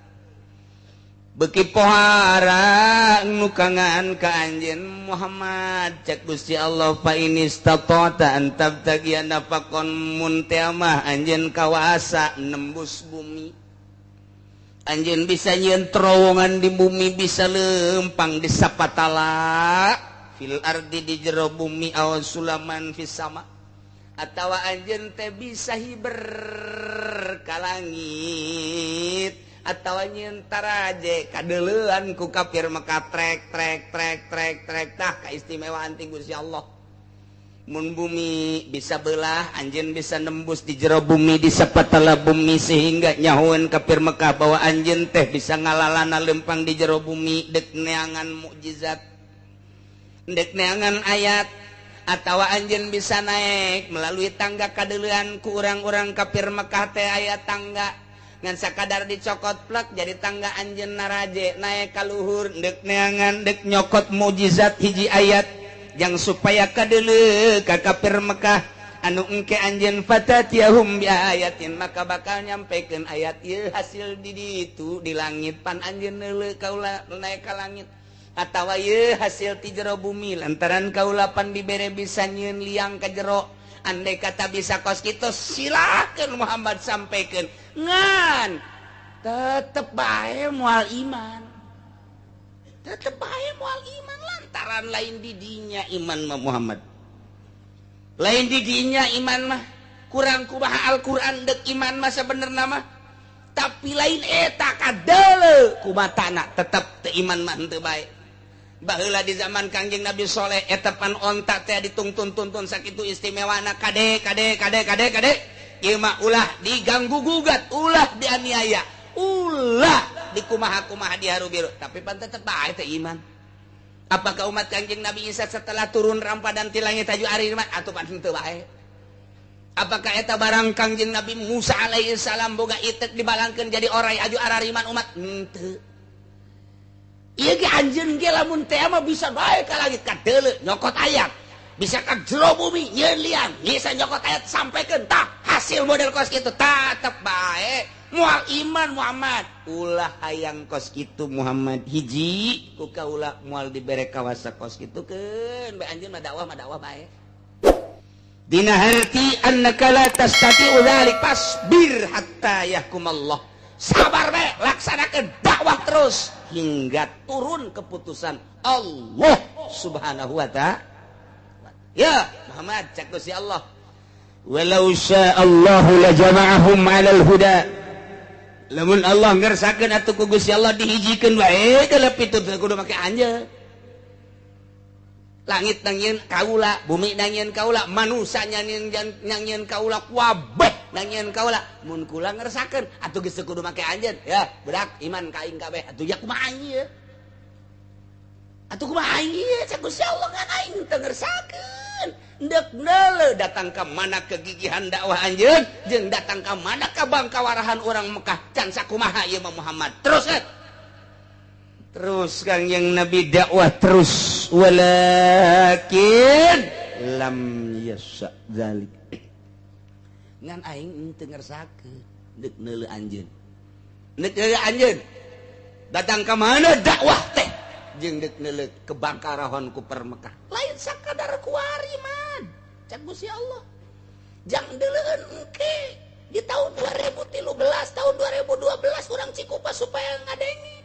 Beuki pohara nukangan ka anjeun Muhammad cek Gusti Allah fa inistata'ta an tabtagiya nafaqon mun teh mah anjeun kawasa nembus bumi. Anjeun bisa nyieun terowongan di bumi bisa lempang di sapatala fil ardi di jero bumi aw sulaman fis sama atawa anjeun teh bisa hiber ka langit atawa nyieun taraje kadeuleuan ku kafir Mekah trek trek trek trek trek tah kaistimewaan ti Gusti Allah. Mun bumi bisa belah anjeun bisa nembus di jero bumi di sapatala bumi sehingga nyahoeun kafir Mekah bahwa anjeun teh bisa ngalalana lempang di jero bumi dek neangan mukjizat dek neangan ayat atawa anjeun bisa naik melalui tangga kadeuleuan ku urang-urang kafir Mekah teh aya tangga ngan sakadar dicokot plek jadi tangga anjeun naraje naik ka luhur dek neangan dek nyokot mukjizat hiji ayat yang supaya kadeuleu ka kafir Mekah anu engke anjeun fatatiyahum bi ayatin maka bakal nyampekeun ayat ieu hasil di ditu di langit pan anjeun neuleuh kaula naik ka langit Atawa ye hasil ti jero bumi lantaran kaulapan dibere bisa nyieun liang ka jero. Andai kata bisa kos kitu silakan Muhammad sampaikan ngan tetep bae moal iman. Tetep bae moal iman lantaran lain didinya iman mah Muhammad. Lain didinya iman mah kurang kumaha Al-Qur'an deuk iman mah sabenerna mah. Tapi lain eta kadeuleu kumatana tetep teu iman mah henteu bae. Baheula di zaman Kangjeng Nabi Soleh eta pan onta teh ditungtun-tuntun sakitu istimewana kade kade kade kade kade ieu mah ulah diganggu gugat, ulah dianiaya, ulah dikumaha-kumaha diharu biru, tapi pan tetep bae teh iman. Apakah umat Kangjeng Nabi Isa setelah turun rampadan ti langit taju ari iman atuh pan henteu bae? Apakah eta barang Kangjeng Nabi Musa alaihi salam boga itek dibalangkeun jadi orai aju arariman umat? Henteu. Ieu ge anjeun ge lamun teh mah bisa bae ka langit kadeuleu nyokot ayat, bisa ka jero bumi nyieun liang, bisa nyokot ayat sampaikan tah hasil model kos kitu tetep bae moal iman Muhammad. Ulah hayang kos kitu Muhammad hiji ku kaula moal dibere kawasa kos kitu keun bae anjeun mah dakwah bae. Dina harti annaka la tastati'u dzalik fasbir hatta yahkumallah. Sabar bae, laksanakan dakwah terus hingga turun keputusan Allah Subhanahu wa ta'ala. Ya Muhammad cak Gusti Allah, walau sya'allahu la jama'ahum 'alal huda. Lamun Allah ngersakeun atuh ku Gusti Allah dihijikeun bae kalep itu teu kudu make anjeun. Langit nangieun kaula, bumi nangieun kaula, manusia nangieun kaula, kabeh nangieun kaula. Mun kula ngersakeun atuh geus teu kudu make anjeun. Ya, budak iman ka aing kabeh. Atuh ya kumaha aing ieu? Atuh kumaha aing ieu? Cak Gusti Allah ngan aing teu ngersakeun. Deuk neuleuh datang ka mana kegigihan dakwah anjeun jeung datang ka mana ka bangkawarahan urang Mekah can sakumaha ieu mah Muhammad. Terus kan? Terus Kangjeng Nabi dakwah terus, walakin lam yasha dzalik. Ngan aing teu ngersakeun deuk neuleuh anjeun. Deuk neuleuh anjeun. Datang ka mana dakwah teh jeung deuk neuleuh kebangkarahon ku per Mekah. Lain sakadar kuari man. Cak Gusti Allah. Jang deuleueun engke di tahun 2013, tahun 2012 urang Cikupa supaya ngadenge.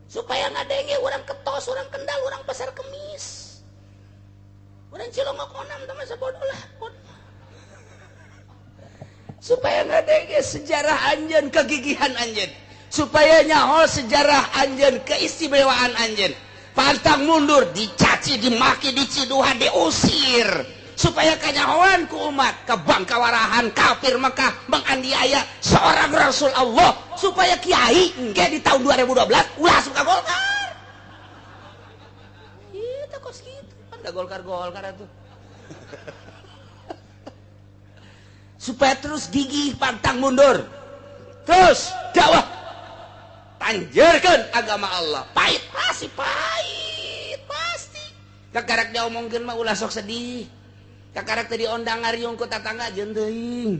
Supaya ngadenge orang Ketos, orang Kendal, orang Pasar Kemis, orang Cilongok onam teman sebodoh lah. Supaya ngadenge sejarah anjeun, kegigihan anjeun, supaya nyaho sejarah anjeun, keistimewaan anjeun. Pantang mundur, dicaci, dimaki, diciduhan, diusir, supaya kanyahoan ku umat kebangkawarahan kafir Mekah menganiaya seorang Rasul Allah, supaya kiai engke di tahun 2012 ulah suka Golkar. Itu kos kitu kan da Golkar-Golkar atuh. Supaya terus gigih pantang mundur, terus dakwah, tanjerkeun agama Allah. Pahit pasti, pahit pasti. Kakarak diomongkeun mah ulah sok sedih. Kakarak teh diondang ngariung ku tatangga jeung teuing.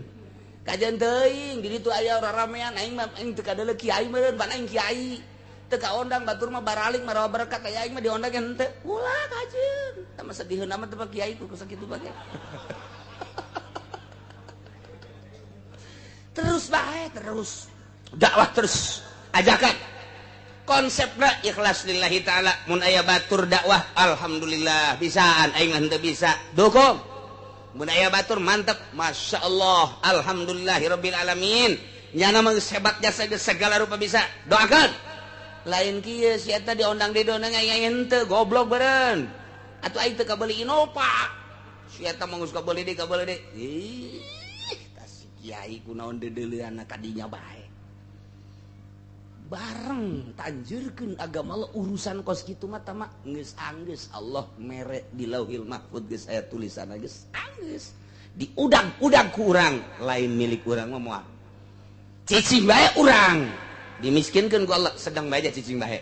Kajeun teuing di ditu aya raramean aing mah aing teu kadeuleu kiai meureun pan aing kiai. Teu kaondang batur mah baralik marawa berkat aya aing mah diondang ge henteu. Ulah kajeun. Tah mah sediheun amat teh kiai ku sakitu bae. Terus bae terus. Dakwah terus. Ajakan. Konsepna ikhlas lillahi ta'ala. Mun aya batur dakwah alhamdulillah bisaan aing mah henteu bisa. Dukung. Mun aya batur mantep, masya Allah, alhamdulillahirabbil alamin. Nyana mah geus hebat jasa geus segala rupa bisa. Doakan. Lain kieu si eta diondang didonang aing henteu goblok beureun. Atuh aing teu kabeuli Innova. Si eta mah geus kabeuli deui kabeuli deui. Ih, tah si kiai kunaon deudeuleunna ka dinya bae. Bareng tanjurkeun agama Allah urusan kos kitu mah tama geus anggeus Allah mere di Lauhil Mahfud geus aya tulisanna geus anggeus diudag-udag ku urang lain milik urang mah moal cicing bae urang dimiskinkeun ku Allah sedang bae cicing bae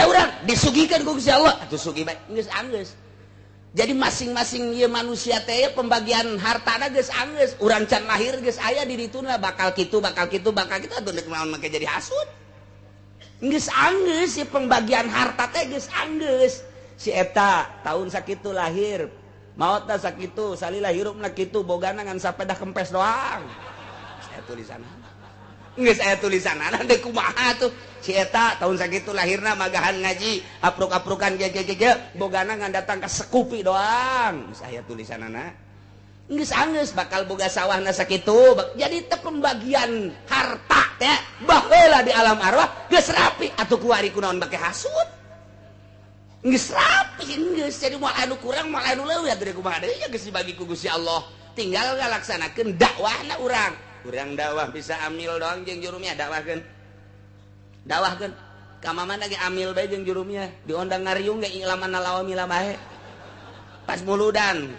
urang disugihkeun ku Gusti Allah atuh sugih bae geus anggeus. Jadi masing-masing ieu manusia teh pembagian hartana geus anggeus, urang can lahir geus aya di dituna bakal kitu bakal kitu bakal kitu atuh deuk naon make jadi hasud. Geus anggeus si pembagian harta teh geus anggeus. Si eta tahun sakitu lahir, maotna sakitu, salila hirupna kitu, bogana ngan sapedah kempes doang. Saya tulisanna. Geus aya tulisanna deui kumaha tuh. Si eta tahun sakitu lahirna magahan ngaji, apruk-aprukan ge ge ge, bogana ngan datang ka sekupi doang. Geus aya tulisanna. Geus anggeus bakal boga sawahna sakitu. Jadi teh pembagian harta teh baheula di alam arwah geus rapi atuh kuari kunaon bake hasud. Geus rapi geus jadi moal anu kurang moal anu leuwih atuh kumaha deui ya geus dibagi ku Gusti Allah. Tinggal ngalaksanakeun dakwahna urang. Urang dakwah bisa amil doang jeung jurumnya dakwahkeun. Dakwahkeun ka mamana ge amil bae jeung jurumnya diondang ngariung ge ilaman lawamila bae. Pas muludan.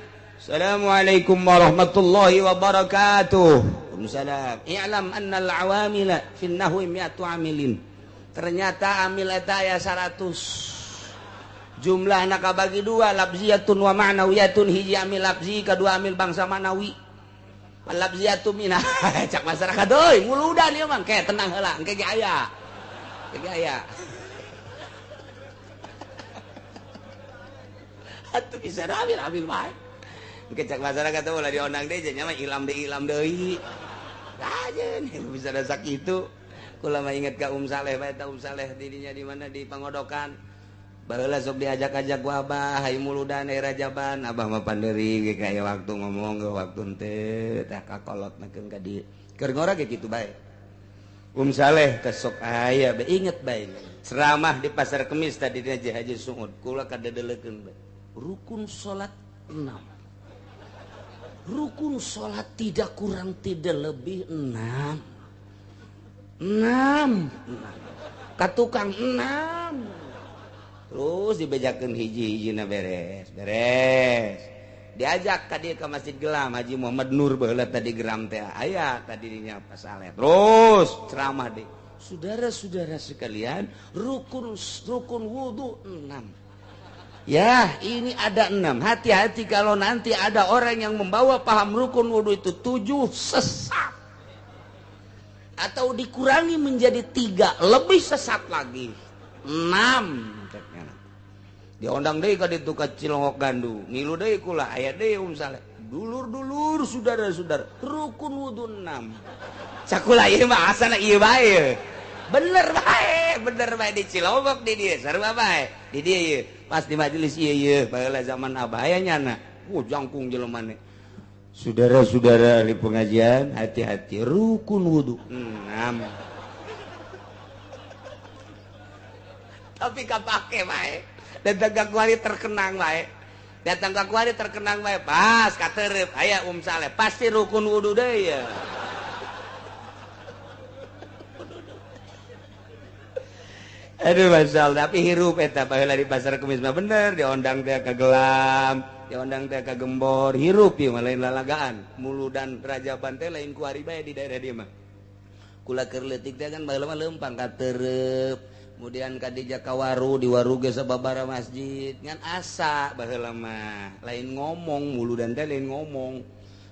Assalamualaikum warahmatullahi wabarakatuh. Waalaikumsalam. I'lam annal awamila fin nahwi mi'atu amilin. Ternyata amil eta aya 100. Jumlahna kabagi dua, lafziyatun wa ma'nawiyatun. Hiji amil lafzi, kadua amil bangsa ma'nawi. Lafziyatun minah cak masyarakat euy, muludan ieu mah ke tenang heula, engke ge aya. Engke ge aya. Atuh bisa amil amil bae. Engke cak masyarakat teh ulah diondang deui nya mah ilam deui ilam deui. Aja bisa da sakitu. Kula mah inget ka Saleh bae ta Saleh dirinya di mana di Pangodokan. Baheula sok diajak-ajak ku abah hayu muludan rajaban abah mah panderi ge kaya waktu ngomong ge waktu henteu tah kakolot nakeun ka dieu. Keur ngora ge kitu bae. Saleh teh sok aya bae inget bae. Ceramah di Pasar Kemis tadi dina Haji Suud kula kadedelekeun bae. Rukun salat 6. Rukun salat tidak kurang tidak lebih 6. 6. Ka tukang 6. Terus dibejakeun hiji-hijina beres, beres. Diajak ka dieu ka Masjid Gelam Haji Muhammad Nur baheula tadi geram teh aya tadi dinya Pak Saleh. Terus ceramah deui. Saudara-saudara sekalian, rukun wudu 6. Ya, ini ada 6. Hati-hati kalau nanti ada orang yang membawa paham rukun wudu itu 7 sesat. Atau dikurangi menjadi 3, lebih sesat lagi. 6. Diondang deui ka ditu ka Cilongok Gandu, ngilu deui kula aya deui Saleh. Dulur-dulur saudara-saudara, rukun wudu 6. Cakula ieu mah asana ieu bae. Bener bae di Cilongok di dieu sarua bae. Di dieu ieu pas di majelis ieu ieu baheula zaman abah aya nyana. Jangkung jelemane. Saudara-saudara ahli pengajian, hati-hati rukun wudu 6. Tapi kapake bae. Datang ka kuari terkenang bae. Datang ka kuari terkenang bae. Pas katerep aya Saleh pasti rukun wudu deui ya. Aduh masal tapi hirup eta baheula di Pasar Kemis mah bener diondang teh ka Gelam, diondang teh ka Gembor, hirup ieu mah lain lalagaan. Muludan Rajaban teh lain kuari bae di daerah dieu mah. Kula keur leutik teh kan baheula mah leumpang katerep. Kemudian kadija kawaru di waru ge sababara masjid ngan asa baheula mah lain ngomong muludan teh lain ngomong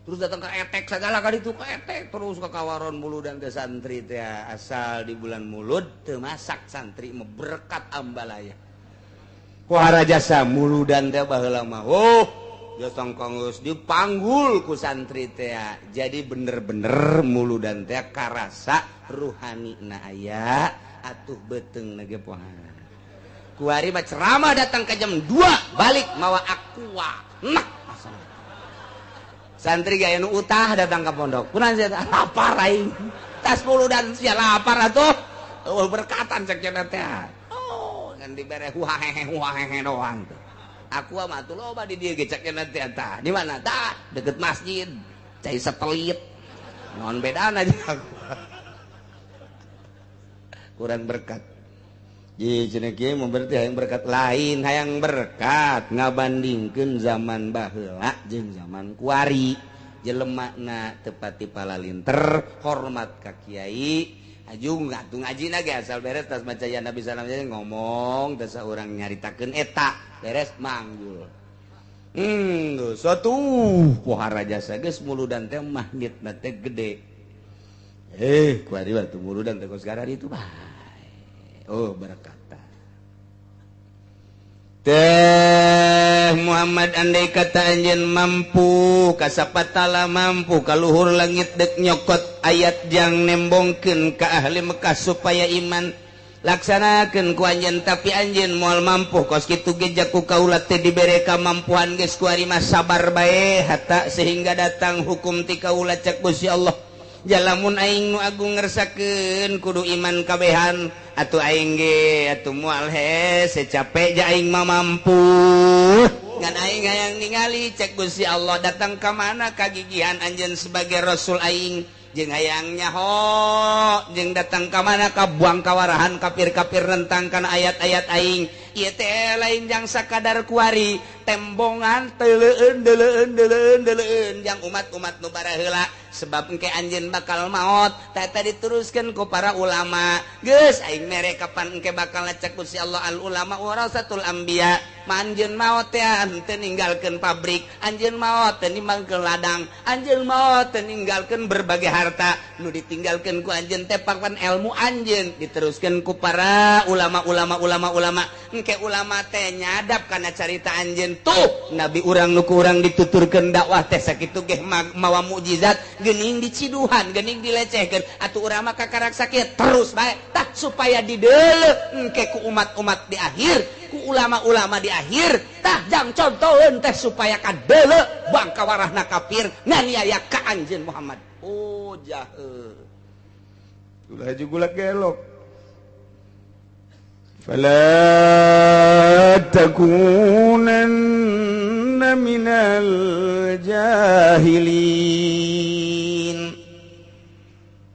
terus datang ke etek segala ka ditu ka etek terus ka kawaron muludan teh santri teh asal di bulan mulud teu masak santri mah berkat ambalaya kuara jasa muludan teh baheula mah oh jasa geus dipanggul ku santri teh jadi bener-bener muludan teh karasa ruhani na aya atuh beteng nage pohan. Kuari mah ceramah datang ke jam 2 balik mawa aqua. Nah, santri gaya nu utah datang ke pondok. Kunaon sia lapar aing. Tas muludan sia lapar atuh. Oh berkatan cek cenah teh. Oh, ngan dibere huahehe huahehe doang tuh. Aqua mah atuh loba di dieu ge cek cenah teh tah. Di mana tah? Deket masjid. Cai satelit. Naon bedana aja aku. Kurang berkat. Ji cenah kieu mun berarti hayang berkat lain, hayang berkat ngabandingkeun zaman baheula jeung zaman kuari. Jelemana teu pati palalinter, hormat ka kiai, aju ngatu ngajina ge asal beres tas maca ya Nabi salam ngomong teh saurang nyaritakeun eta, beres manggul. Satu pohara jasa geus muludan teh magnetna teh gede. Kuari waktu muludan teh kos garari itu bae. Oh berkata teh Muhammad, andai kata anjeun mampu kasapatala mampu kaluhur langit dek nyokot ayat jang nembongkeun ka ahli Mekah supaya iman, laksanakeun ku anjeun, tapi anjeun moal mampu. Kos kitu ge jaku kaula teh dibere kamampuan geus kuari mah sabar bae hatta sehingga datang hukum ti kaula cek Gusti Allah. Jalamun aing nu agung ngersakeun kudu iman kabehan atuh aing ge atuh moal hese capek ja aing mah mampu. Ngan aing hayang ningali cek Gusti Allah datang ka mana kagigihan anjeun sebagai rasul aing, jeung hayang nyaho jeung datang ka mana ka buang kawarahan kafir-kafir nentang kana ayat-ayat aing. Ieu teh lain jang sakadar kuari tembongan teleueun deleueun deleueun deleueun jang umat-umat nu baraheula, sebab engke anjeun bakal maot. Tah eta diteruskeun ku para ulama. Geus aing mere kapan engke bakal cek Gusti Allah al ulama warasatul anbiya. Ma anjeun maot teh henteu ninggalkeun pabrik, anjeun maot teh ninggalkeun ladang, anjeun maot teh ninggalkeun berbagai harta. Nu ditinggalkeun ku anjeun teh papan ilmu anjeun diteruskeun ku para ulama-ulama ulama-ulama. Engke ulama teh nyadap kana carita anjeun tuh nabi urang nu ku urang dituturkeun dakwah teh sakitu ge mawa mukjizat, geuning diciduhan, geuning dilecehkeun, atuh urang mah kakarak sakieu terus bae tah supaya dideuleu engke ku umat-umat di akhir, ku ulama-ulama di akhir. Tah jang contoheun teh supaya kadeuleu bangka warahna kafir nganiaya ka anjeun Muhammad. Oh jahe ulah juga gelok. Fala takunanna minal jahilin.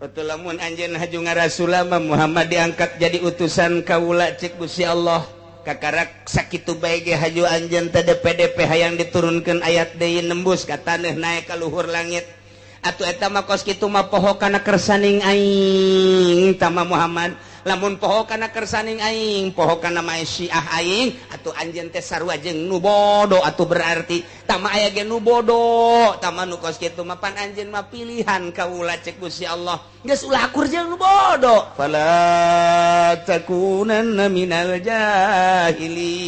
Atuh lamun anjeun haju ngarasulama Muhammad diangkat jadi utusan kaula cek Gusti Allah, kakarak sakitu bae ge haju anjeun teh DPDP hayang diturunkeun ayat deui nembus ka taneuh naek ka luhur langit. Atuh eta mah kos kitu mah poho kana kersaning aing tama Muhammad. Lamun poho kana kersaning aing, poho kana maesyiah aing, atuh anjeun teh sarua jeung nu bodoh. Atuh berarti tama aya ge nu bodoh, tama nu kos kitu mah pan anjeun mah pilihan kaula cek Gusti Allah. Geus ulah akur jeung nu bodoh. Fala takunanna minal jahilin.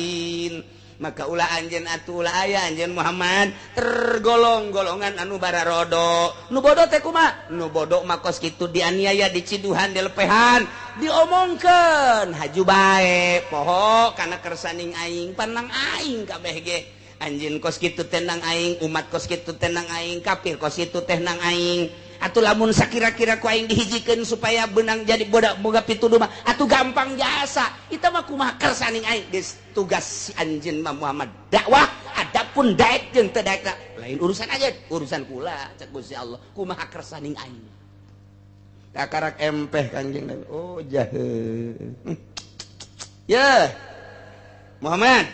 Maka ulah anjeun atuh ulah aya anjeun Muhammad tergolong golongan anu bararodo. Nu bodoh teh kumaha? Nu bodoh mah kos kitu dianiaya, diciduhan, dilepehan, diomongkeun haju bae poho kana kersaning aing, panang aing kabeh ge. Anjeun kos kitu teh nang aing, umat kos kitu teh nang aing, kafir kos kitu teh nang aing. Atuh lamun sakira-kira ku aing dihijikeun supaya benang jadi bodak boga pituduh mah atuh gampang jasa. Itu mah kumaha kersaning aing. Geus tugas si anjeun mah Muhammad dakwah, adapun daek jeung teu daek lain urusan aja, urusan kula cek Gusti Allah kumaha kersaning aing. Kakarak empeh Kangjeng Nabi. Oh jahe. Ya Muhammad,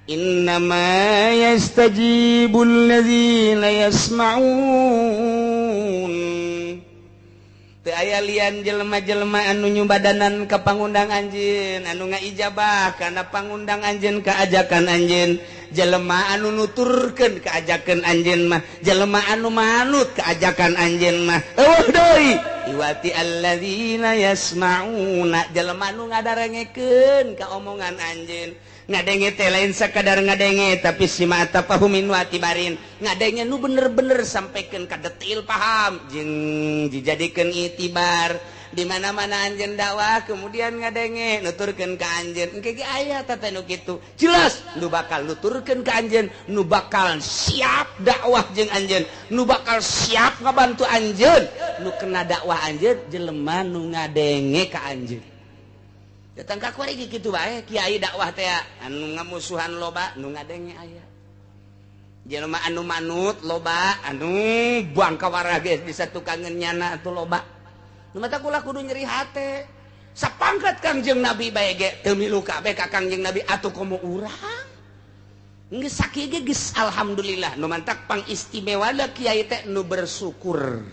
innama yastajibul ladzina yasma'un. Teu aya lian jelema-jelema anu nyubadanan ka pangundang anjeun, anu ngaijabah kana pangundang anjeun ka ajakan anjeun, jelema anu nuturkeun ka ajakan anjeun mah, jelema anu manut ka ajakan anjeun mah. Eueuh deui iwati alladzina yasma'una, jelema anu ngadarengekeun ka omongan anjeun. Ngadenge teh lain sakadar ngadenge, tapi sima tafahumin wa tibarin, ngadenge nu bener-bener sampaikan ka detail paham jeung dijadikeun itibar. Di mana-mana anjeun dakwah kemudian ngadenge nuturkeun ka anjeun, engke ge aya teh nu kitu jelas nu bakal nuturkeun ka anjeun, nu bakal siap dakwah jeung anjeun, nu bakal siap ngabantu anjeun, nu kena dakwah anjeun jelema nu ngadenge ka anjeun. Datang ka kuari kitu bae kiai dakwah teh anu ngamusuhan loba, nu ngadenge aya. Jelema anu manut loba, anu buang ka warah geus bisa tukangeun nyana atuh loba. Nu mata kula kudu nyeri hate. Sapangkat Kangjeng Nabi bae ge teu milu kabeh ka Kangjeng Nabi atuh komo urang. Geus sakieu ge geus alhamdulillah. Nu mantak pangistimewana kiai teh nu bersyukur.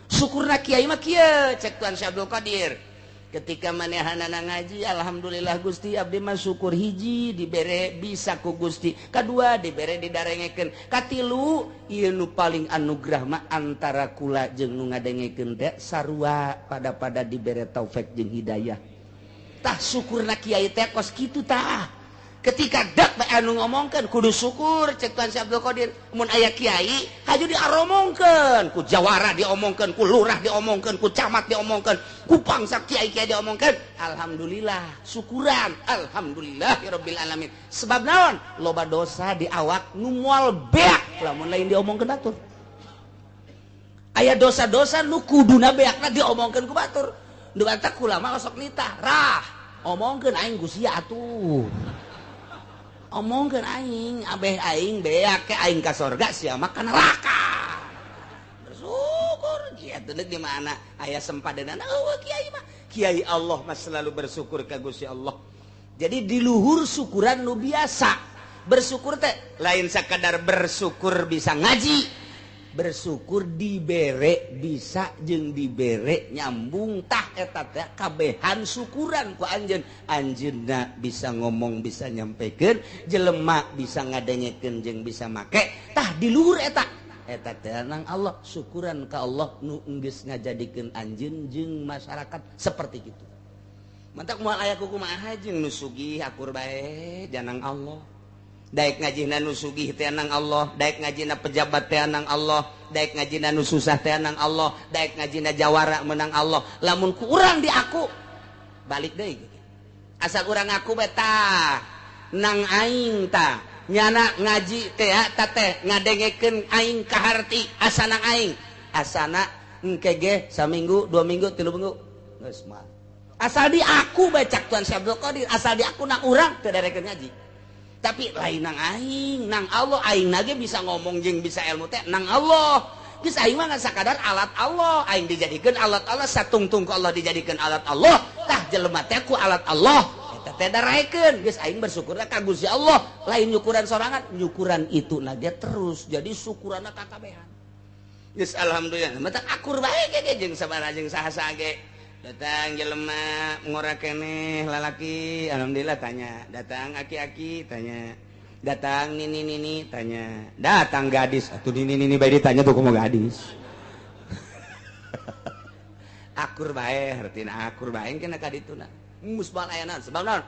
Syukurna kiai mah kieu cek Tuan Syekh Abdul Qadir. Ketika manehanana ngaji, alhamdulillah Gusti abdi mah syukur hiji dibere bisa ku Gusti, kadua dibere didarengekeun, katilu ieu nu paling anugerah mah antara kula jeung nu ngadengekeun teh sarua pada-pada dibere taufik jeung hidayah. Tah syukurna kiai teh kos kitu tah. Ketika dak bae anu ngomongkeun kudu syukur cek Tuan Syekh Abdul Qadir. Mun aya kiai haju diaromongkeun, ku jawara diomongkeun, ku lurah diomongkeun, ku camat diomongkeun, ku pangsa kiai-kiai diomongkeun. Alhamdulillah, syukuran. Alhamdulillahirabbil alamin. Sebab naon? Loba dosa di awak nu moal beak lamun lain diomongkeun batur. Aya dosa-dosa nu kuduna beakna diomongkeun ku batur. Nu batak ulama osok nitah, rah, omongkeun aing ku sia atuh. Omongkeun aing, abeh aing beak ke aing ka sorga sia mah ka neraka. Bersyukur kieu teh di mana aya sempadeunana eueuh kiai mah. Kiai Allah mah selalu bersyukur ka Gusti Allah. Jadi di luhur syukuran nu biasa. Bersyukur teh lain sakadar bersyukur bisa ngaji. Bersyukur dibere bisa jeung dibere nyambung tah eta teh kabehan syukuran ku anjeun. Anjeunna bisa ngomong bisa nyampekeun, jelema bisa ngadengekeun jeung bisa make tah di luhur eta. Eta teh nang Allah, syukuran ka Allah nu geus ngajadikeun anjeun jeung masyarakat seperti kitu. Mantak moal aya kumaha jeung nu sugih akur bae janang Allah. Daek ngajina nu sugih teh nang Allah, daek ngajina pejabat teh nang Allah, daek ngajina nu susah teh nang Allah, daek ngajina jawara menang Allah. Lamun ku urang di aku balik deui. Asa urang ngaku bae tah nang aing tah nyana ngaji teh ta teh ngadengekeun aing kaharti asa nang aing. Asana engke ge saminggu, 2 minggu, 3 minggu geus mah. Asal di aku bae cak Tuan Syekh Abdul Qadir, asal di aku nang urang teu darekeun ngaji. Tapi lain nang aing, nang Allah aing nage bisa ngomong jeung bisa ilmu teh nang Allah. Geus aing mah sakadar alat Allah, aing dijadikeun alat Allah, satungtung ku Allah dijadikeun alat Allah. Tah jelema teh ku alat Allah. Eta teh daraekeun, geus aing bersyukurna ka Gusti Allah, lain nyukuran sorangan, nyukuran itu nage terus. Jadi syukuranna kakabehan. Geus alhamdulillah, mata akur bae ge jeung sabaraha jeung saha-saha ge. Datang jelema ngora keneh lalaki, alhamdulillah tanya. Datang aki-aki tanya. Datang nini-nini tanya. Datang gadis, atuh nini-nini bae ditanya tuh kumaha gadis. Akur bae, hartina akur bae kena ka dituna. Musbal ayana sebab naon?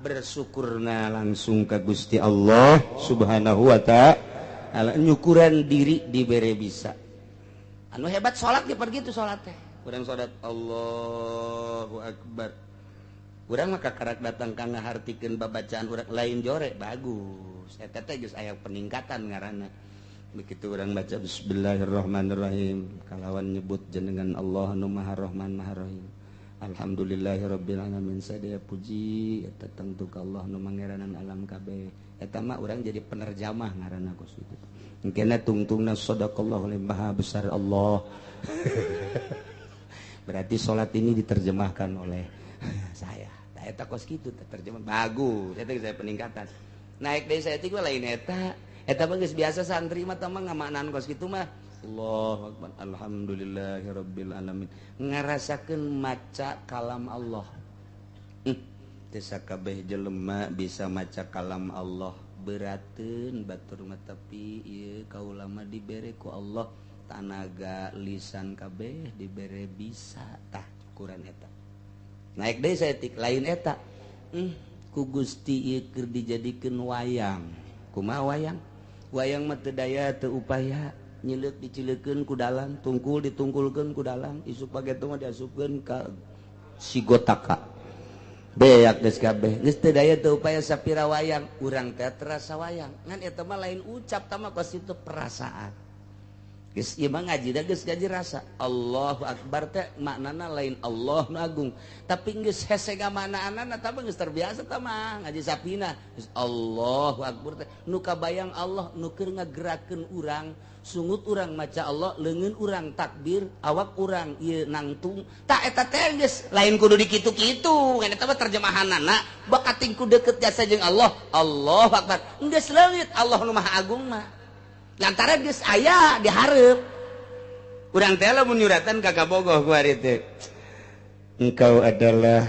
Bersyukurna langsung ka Gusti Allah Subhanahu wa ta'ala. Nyukuran diri dibere bisa. Anu hebat salat ge pergi tuh salat teh. Urang salat Allahu Akbar. Urang mah kakarak datang ka ngahartikeun babacaan urang lain jore bagus. Eta teh geus aya peningkatan ngaranna. Begitu urang baca bismillahirrahmanirrahim kalawan nyebut jenengan Allah nu Maha Rahman Maha Rahim. Alhamdulillahirabbil alamin sadaya puji eta tangtu ka Allah nu mangeranan alam kabeh. Eta mah urang jadi penerjamah ngaranna kos kitu. Engkena tungtungna sadaqallahu maha besar Allah. Berarti sholat ini diterjemahkan oleh saya. Nah, eta kos kitu terjemah bagus. Eta saya peningkatan. Naik deui saya teh lain eta. Eta mah geus biasa santri mah tah mah ngamaknaan kos kitu mah. Allahu akbar. Alhamdulillahirabbil alamin. Ngarasakeun maca kalam Allah. Teu sakabeh jelema bisa maca kalam Allah. Berateun batur mah tapi ieu kaula mah dibere ku Allah tanaga lisan kabeh dibere bisa tah ukuran eta. Naik deui saeutik lain eta. Ku Gusti ieu keur dijadikeun wayang. Kumaha wayang? Wayang mah teu daya teu upaya, nyileuk dicileukeun ku dalang, tungkul ditungkulkeun ku dalang, isuk pageto mah diasupkeun ka sigotaka. Beak geus kabeh. Geus teu daya teu upaya sapira wayang, urang teh terasa wayang. Ngan eta mah lain ucap tah mah kos itu perasaan. Geus ieu mah ngaji da geus ngaji rasa. Allahu akbar teh maknana lain Allah nu agung, tapi geus hese ngamaknaanana tah geus terbiasa tah mah ngaji sapina. Geus Allahu akbar teh nu kabayang Allah nu keur ngagerakeun urang, sungut urang maca Allah, leungeun urang takbir, awak urang ieu nangtung. Tah eta teh geus lain kudu dikitu-kitu, ngan eta mah terjemahanana bakating ku deukeut jasa jeung Allah. Allahu akbar. Geus leungit Allah nu Maha Agung mah. Lantaran geus aya dihareup. Urang teh lamun nyuratan ka kabogoh ku ari teh. Engkau adalah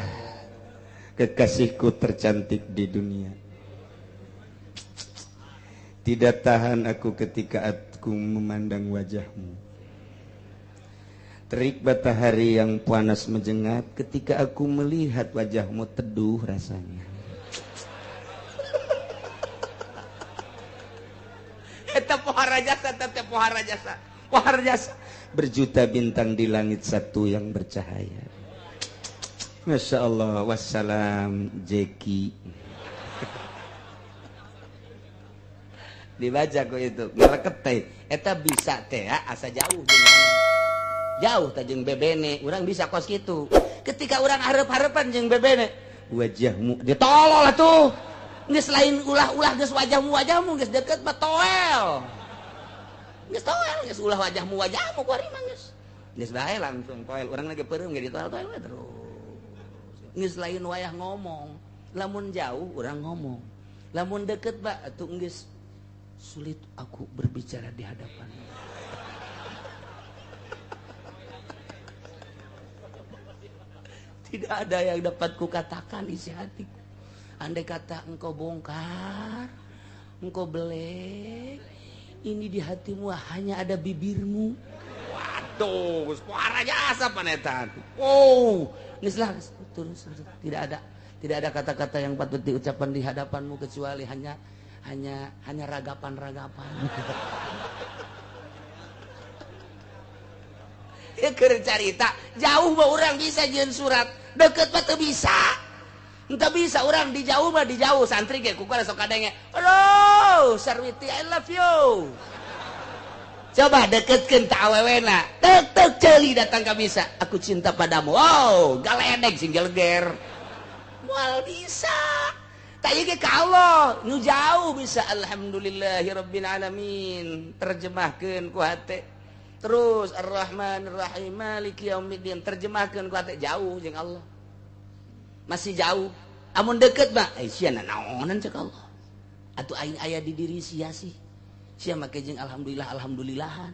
kekasihku tercantik di dunia. Tidak tahan aku ketika aku memandang wajahmu. Terik matahari yang panas menjengat, ketika aku melihat wajahmu teduh rasanya. Eta pohara jasa, teh pohara jasa. Pohara jasa. Berjuta bintang di langit satu yang bercahaya. Masya Allah, wassalam Jeki. Dibaca ku itu, ngeleket teh. Eta bisa teh asa jauh jeung jauh teh jeung bebene, urang bisa kos kitu. Ketika urang hareup-hareupan jeung bebene, wajahmu ditolol atuh. Geus lain ulah-ulah geus wajahmu-wajahmu geus deket mah toel. Geus toel geus ulah wajahmu-wajahmu ku ari mah geus. Geus bae langsung toel, urang lagi peureum ge ditoel-toel we terus. Geus lain wayah ngomong, lamun jauh urang ngomong. Lamun deket ba atuh geus sulit aku berbicara di hadapanmu. Tidak ada yang dapat kukatakan isi hatiku. Andai kata engkau bongkar, engkau belek, ini di hatimu hanya ada bibirmu. Waduh, suara jasa panetan. Oh, geus lah terus tidak ada kata-kata yang patut diucapkan di hadapanmu kecuali hanya ragapan-ragapan. Ya keur carita, jauh mah urang bisa jeung surat, deket mah teu bisa. Entah bisa orang di jauh mah di jauh santri ge ku sok kadenge. Aduh, Sarwiti I love you. Coba deketkeun ta awewena. Tek tek ceuli datang ka bisa. Aku cinta padamu. Wow, galedeg sing geleger. Moal bisa. Tak ieu ge ka Allah, nu jauh bisa alhamdulillahirabbil alamin. Terjemahkeun ku hate. Terus Ar-Rahmanir-Rahim Maliki yaumiddin terjemahkeun ku hate jauh jeung Allah. Masih jauh. Amun deket mah sia nanaonan cek Allah. Atuh aing aya di diri sia sih. Sia make jeung alhamdulillah alhamdulillahan.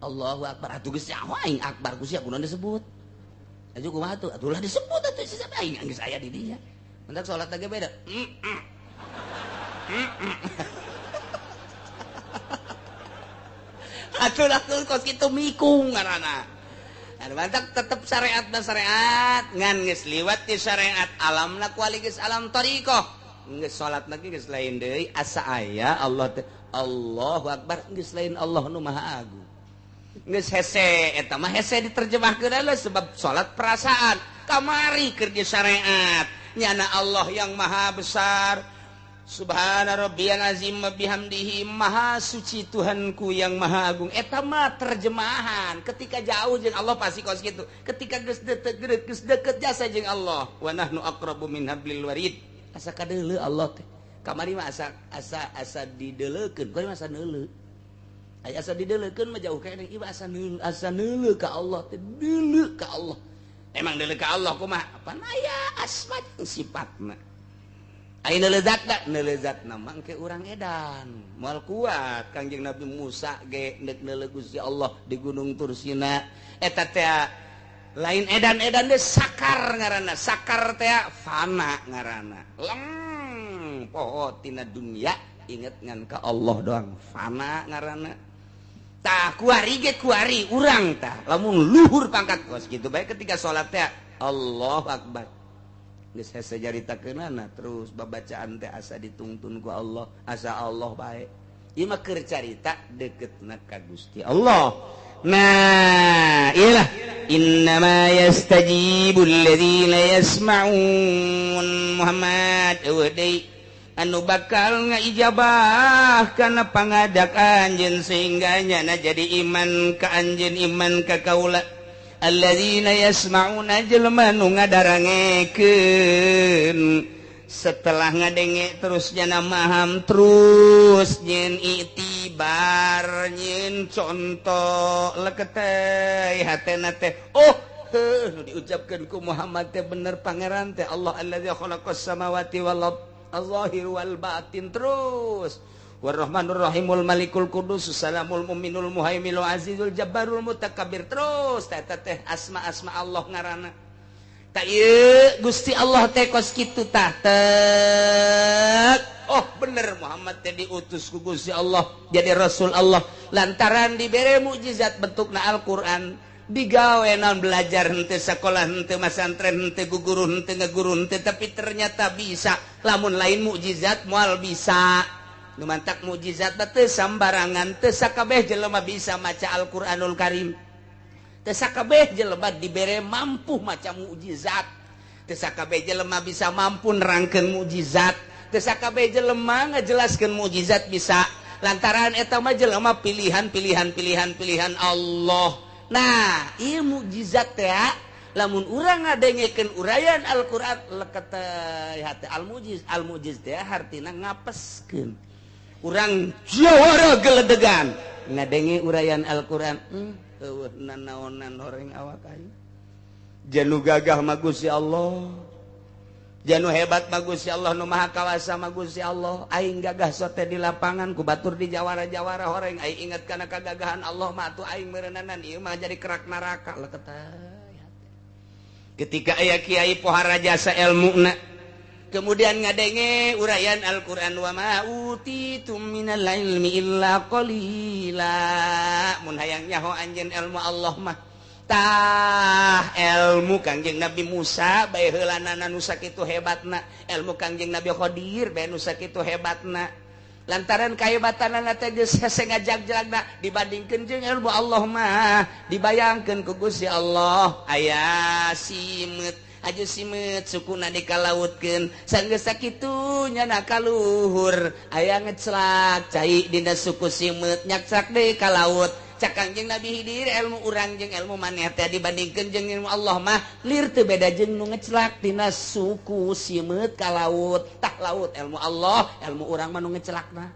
Allahu akbar atuh geus nyaho aing akbar ku sia kunaon disebut. Atuh kumaha atuh? Atuh lah disebut atuh sia aing geus aya di dinya. Mentak salat lagi beda. Atuh lah kos kitu mikung ngaranna. Mantap tetep syariat dan syariat ngan geus liwat di syariat alamna kuali geus alam thariqah geus salat lagi geus lain deui asa aya Allah teh Allahu akbar geus lain Allah nu maha agung geus hese eta mah hese diterjemahkeun lah sebab salat perasaan kamari keur di syariat nyana Allah yang maha besar. Subhana rabbiyal azim wa bihamdihi maha suci Tuhanku yang maha agung. Eta mah terjemahan ketika jauh jeung Allah pasti kos kitu. Ketika geus deket geus deket jasa jeung Allah. Wa nahnu aqrabu min hablil warid. Asa kadeuleu Allah teh. Kamari mah asa asa asa dideleukeun, kamari mah asa neuleu. Aya asa dideleukeun mah jauh keneh ieu asa neuleu, asa neuleu ka Allah teh, deuleu ka Allah. Emang deuleu ka Allah kumaha? Pan aya asma jeung sifatna. Ayo nelezatna, nelezatna mangke urang edan. Moal kuat Kangjeng Nabi Musa ge neuk neuleuh Gusti Allah di Gunung Tursina. Eta teh lain edan-edan deui sakar ngaranna. Sakar teh fana ngaranna. Leng poho tina dunia inget ngan ka Allah doang fana ngaranna. Tah kuari ge kuari urang tah lamun luhur pangkat kos kitu bae ketika salat teh Allahu Akbar. Geus hese caritakeunana terus babacaan teh asa ditungtun ku Allah, asa Allah bae. Ieu mah keur carita deketna ka Gusti Allah. Nah, iyalah innama yastajibul ladzina yasma'un Muhammad eueuh deui anu bakal ngaijabah kana pangadak anjeun sehingga nyana jadi iman ka anjeun iman ka kaula. Alladzina yasma'una jelema nu ngadarangekeun setelah ngadenge terus jana maham terus nyen itibar nyen contoh leketeh hatena teh oh heuh nu diucapkeun ku Muhammad teh bener pangeran teh Allah allazi khalaqas samawati wal ard az-zahir wal batin terus Warrahmanur Rahimul Malikul Qudus Salamul Muminul Muhaiminul Azizul Jabbarul Mutakabbir terus teh teh asma-asma Allah ngaranna. Ta ieu Gusti Allah teh kos kitu tah tek. Oh bener Muhammad teh diutus ku Gusti Allah jadi Rasul Allah lantaran dibere mukjizat bentukna Al-Qur'an. Digawe naon belajar henteu sekolah henteu masantren henteu guguru henteu ngeguru henteu, tapi ternyata bisa. Lamun lain mukjizat moal bisa. Nu mantak mukjizat teh sambarangan, teu sakabeh jelema bisa maca Al-Qur'anul Karim. Teu sakabeh jelema dibere mampu maca mukjizat. Teu sakabeh jelema bisa mampu nerangkeun mukjizat. Teu sakabeh jelema ngajelaskeun mukjizat bisa. Lantaran eta mah jelema pilihan pilihan pilihan pilihan Allah. Nah, ieu mukjizat teh lamun urang ngadengekeun uraian Al-Qur'an leket hate al-mujiz. Al-mujiz teh hartina ngapeskeun. Urang jawara geledegan ngadenge uraian Al-Qur'an, eueuh nanaonan horeng awak aing. Janu gagah mah Gusti Allah. Janu hebat mah Gusti Allah, nu maha kawasa mah Gusti Allah. Aing gagah sote di lapangan ku batur di jawara-jawara horeng. Aing ingat kana kagagahan Allah mah atuh aing meureunana ieu mah jadi kerak neraka leket. Ketika aya kiai pohara jasa elmuna kemudian ngadenge uraian Al-Qur'an wa ma utitum minal ilmi illa qalila. Mun hayang nyaho anjeun ilmu Allah mah tah ilmu Kangjeng Nabi Musa bae heulanana nu sakitu hebatna, ilmu Kangjeng Nabi Khadir bae nu sakitu hebatna. Lantaran kahebatanana teh geus hese ngajag-jagna dibandingkeun jeung ilmu Allah mah, dibayangkeun ku Gusti Allah aya simeut aju simeut sukuna dikalautkeun sanggeus sakitu nyana kaluhur aya ngeclak cai dina suku simeut nyakclak deui ka laut. Cak Kangjeng Nabi Hidir ilmu urang jeung ilmu maneh teh dibandingkeun jeung ilmu Allah mah lir teu beda jeung nu ngeclak tina suku simeut ka laut. Tah laut ilmu Allah, ilmu urang mah nu ngecelakna.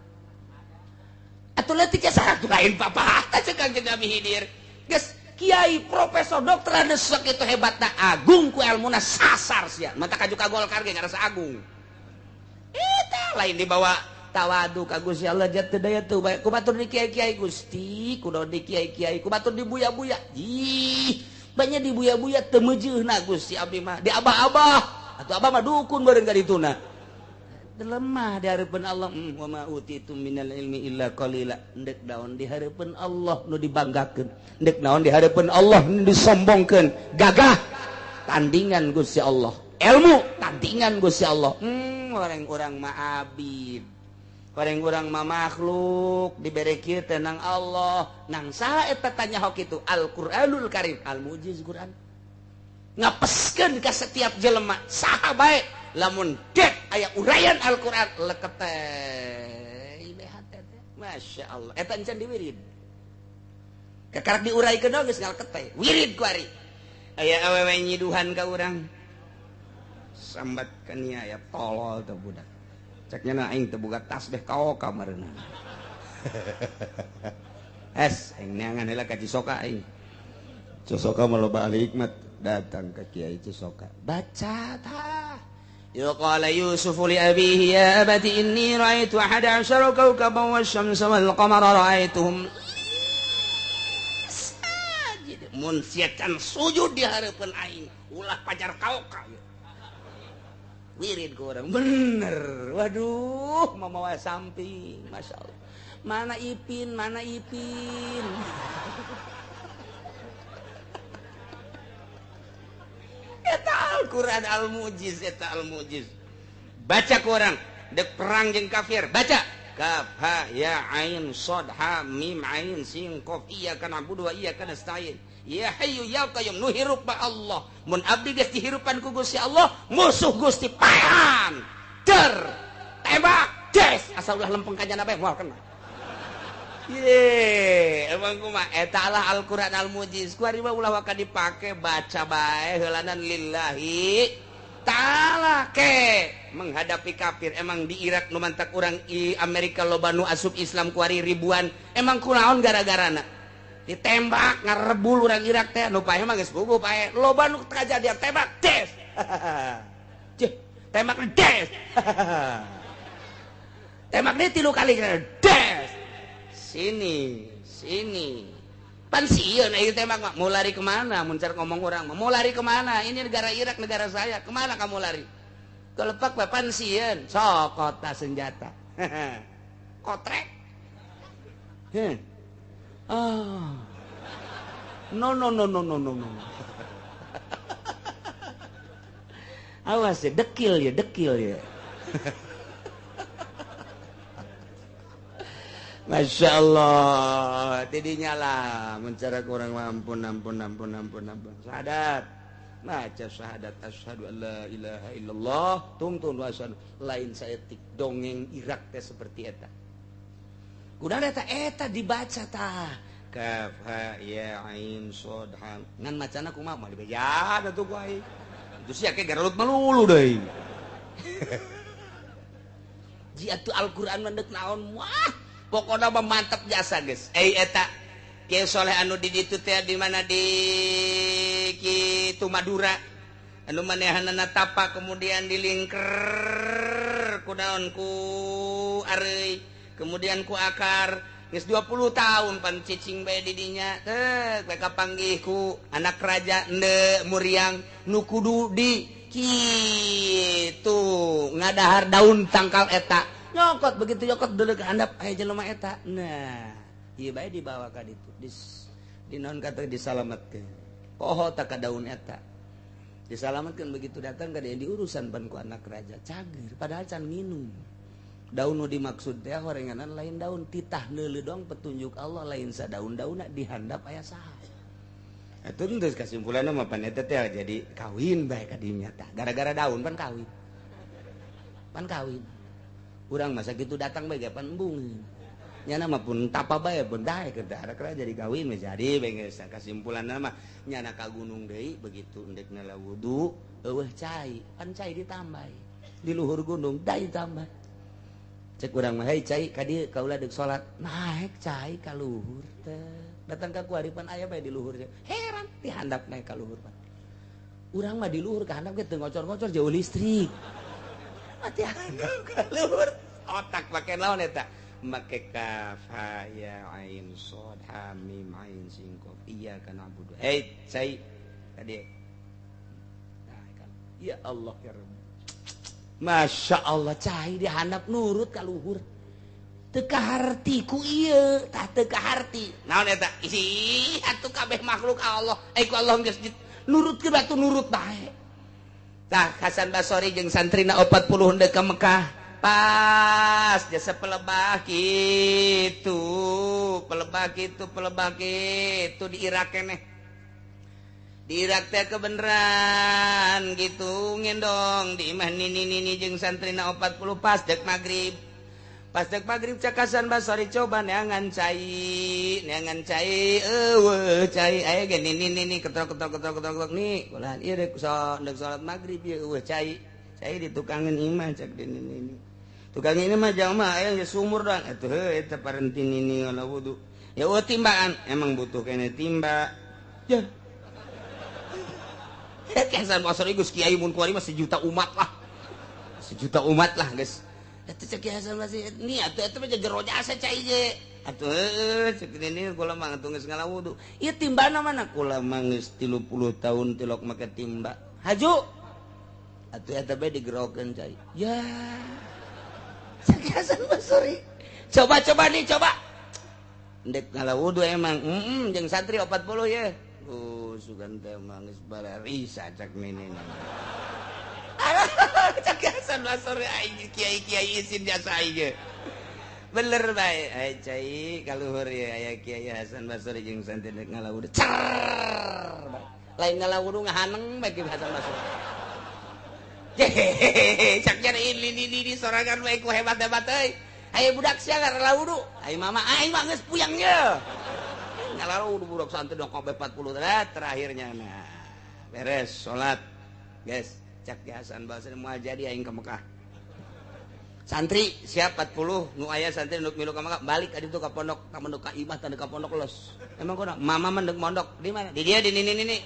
Atuh leutik saha lain papatah cek Kangjeng Nabi Hidir. Geus kiai profesor dokter anu sakitu hebatna agung ku ilmuna sasar sia. Mata kaju ka Golkar ge ngarasa agung. Eta lain dibawa tawadu ka Gusti Allah jatuh daya tuh bae ku batur di kiai-kiai Gusti, kudu di kiai-kiai, ku batur di buya-buya. Ih, banyak di buya-buya teu meujeuna Gusti abdi mah. Di abah-abah, atuh abah mah dukun bareng ka dituna. Lemah di hareupeun Allah, wa ma utitum minal ilmi illa qalila. Endek naon di hareupeun Allah nu dibanggakeun, endek naon di hareupeun Allah nu disombongkeun. Gagah tandingan Gusti Allah. Ilmu tandingan Gusti Allah. Orang-orang mah abid. Orang-orang mah makhluk dibere kieu teh nang Allah. Nang saha eta tanya hok itu? Al-Qur'anul Karim, al-mujiz Qur'an. Ngapeskeun ka setiap jelema saha bae lamun dek aya uraian Al-Qur'an leket teh hate teh. Masya Allah eta encan diwirid. Kakarak diuraikeun geus ngaleket teh. Wirid ku ari. Aya awewe nyiduhan ka urang. Sambat ka nia aya tolol teh budak. Ceknya na aing teu boga tasbih kaoka mareuna. Es aing neangan heula ka Cisoka aing. Cisoka mah loba ahli hikmat, datang ka Kiai Cisoka. Baca tah. Ya qala Yusuf li abihi ya abati inni ra'aitu ahada asyara kawkaban wasyamsa wal qamara ra'aituhum sajid. Mun sia can sujud di hareupeun aing, ulah pajar kaoka. Wirid ke orang bener. Waduh, mamawa samping, masya Allah. Mana Ipin, mana Ipin. Eta Al-Quran al-mujiz, eta al-mujiz. Baca ke orang, dek perang jeung kafir, baca. Kaf ha ya ain sad ha mim ain sin qaf iyyaka na'budu wa iyyaka nasta'in. Ya hayyu ya qayyum nu hirup ba Allah. Mun abdi geus dihirupan ku Gusti Allah, musuh Gusti paehan. Der tembak des asal ulah lempeng ka jana bae moal kena. Ye, emang kumaha eta lah Al-Qur'an al-mujiz. Ku ari mah ulah waka dipake baca bae heulanan lillahi ta'ala ke menghadapi kafir. Emang di Irak nu mantak urang i Amerika loba nu asup Islam ku ari ribuan. Emang kunaon gara-garana? Ditembak ngarebul urang Irak teh nu paeh mah geus puguh paeh. Loba nu kajadian tembak des. Cih, tembak des. Tembak deui 3 kali des. Sini, sini. Pan sieun ieu tembak mah. Mau lari kemana? Mun car ngomong urang mah, mau lari kemana? Ini negara Irak, negara saya. Kemana kamu lari? Kelepak bae pan sieun. Sok kota senjata. Kotrek. Heh. Ah. No no no no no no no. Awas ya, dekil ya, dekil ya. Masya Allah, tidinya lah mencara kurang ampun ampun ampun ampun ampun. Syahadat, baca syahadat asyhadu alla ilaha illallah, tungtun wa asyhadu lain saeutik dongeng Irak teh seperti eta. Kuda eta eta dibaca tah. Kaf ha ya ain shad ha. Ngan macana kumaha mah dibeja atuh ku aing. Itu sia ke garelut melulu deui. Ji atuh Al-Qur'an mah deuk naon wah. Pokoknya mah mantap jasa guys. Eta Kiai Soleh anu di ditu teh di mana di kitu Madura. Anu manehanana tapa kemudian dilingker ku naon ku areuy, kemudian ku akar. Geus 20 tahun pan cicing bae di dinya. Teh bae kapanggih ku anak raja ende muriang nu kudu di kitu ngadahar daun tangkal eta. Nyokot begitu nyokot dulu ke handap aya jelema eta. Nah, ieu bae dibawa ka ditu. Di naon kata disalametkeun. Poho tak ka daun eta. Disalametkeun begitu datang ka dia diurusan pan ku anak raja. Cager padahal can minum. Daun nu dimaksud teh horenganan lain daun titah neuleuh doang petunjuk Allah lain sadaun-daunna di handap aya saha. Eta geus kasimpulanna mah pan eta teh jadi kawin bae ka dinya tah. Gara-gara daun pan kawin. Pan kawin. Urang masa gitu datang bae pan embung. Nyana mah pun tapa bae pun dae ke daerah jadi kawin mah jadi bae geus kasimpulanna mah nyana ka gunung deui begitu endek nala wudu eueuh cai, pan cai ditambah. Di luhur gunung dai tambah. Cek urang mah hei cai ka dieu kaula deuk salat. Naek cai ka luhur teh. Datang ka kuari pan aya bae di luhur. Heran di handap naek ka luhur pan. Urang mah di luhur ka handap ge teu ngocor-ngocor jauh listrik. Mati handap ka luhur. Otak make naon eta? Make kaf ha ya ain shad ha mim ain sin qaf iyyaka na'budu. Hei, cai tadi. Nah, kan. Ya Allah ya Rabb. Masya Allah cai di handap nurut ka luhur. Teu kaharti ku ieu, tah teu kaharti. Naon eta? Ih, atuh kabeh makhluk Allah. Eh ku Allah geus nurutkeun batu nurut bae. Tah Hasan Basori jeung santrina 40 henteu ka Mekah. Pas jasa pelebah gitu, pelebah gitu, pelebah gitu di Irak keneh. Di Irak teh kebeneran gitu ngendong di imah nini-nini jeung santrina 40 pas dek magrib. Pas dek magrib cak Hasan Basori coba neangan cai eueuh cai aya ge nini-nini ketrok-ketrok ketrok-ketrok nih ulah ieu dek salat magrib ieu eueuh cai. Cai di tukangan imah cak di nini. Tukang ini mah jama aya geus sumur doang atuh heuh eta parenti nini ngala wudu. Ya eueuh timbaan emang butuh kene timba. Ya. Hasan Basri geus kiai mun kuari mah sejuta umat lah. Sejuta umat lah geus. Eta cek Hasan Basri ni atuh eta mah jero jasa cai ge. Atuh heuh cek nini kula mah atuh geus ngala wudu. Ieu timbana mana kula mah geus 30 tahun tilok make timba. Haju. Atuh eta bae digerokeun cai. Ya. Cek Hasan Basri. Coba-coba nih coba. Ndek ngala wudu emang jeung santri 40 ye. Sugan teh mah geus bararisa cak nini. Alah cak Hasan Basri aing kiai-kiai isin jasa aing ge. Bener bae ai cai kaluhur ye aya Kiai Hasan Basri jeung santri ndek ngala wudu. Cer. Lain ngala wudu ngahaneng bae Ki Hasan Basri. Hehehe cak nyari ini sorangan bae ku hebat-hebat euy. Aya budak sia ngala wudu. Ai mama aing mah geus puyang ye. Ngalalu budak santri dong kabeh 40 terakhirnya nah beres salat guys cak Hasan Basri moal jadi aing ka Mekah. Santri siap 40 nu aya santri nu milu ka Mekah balik ka ditu ka pondok ka mondok ka imah tanda ka pondok los. Emang kono mama mah deuk mondok di mana? Di dia di nini nini.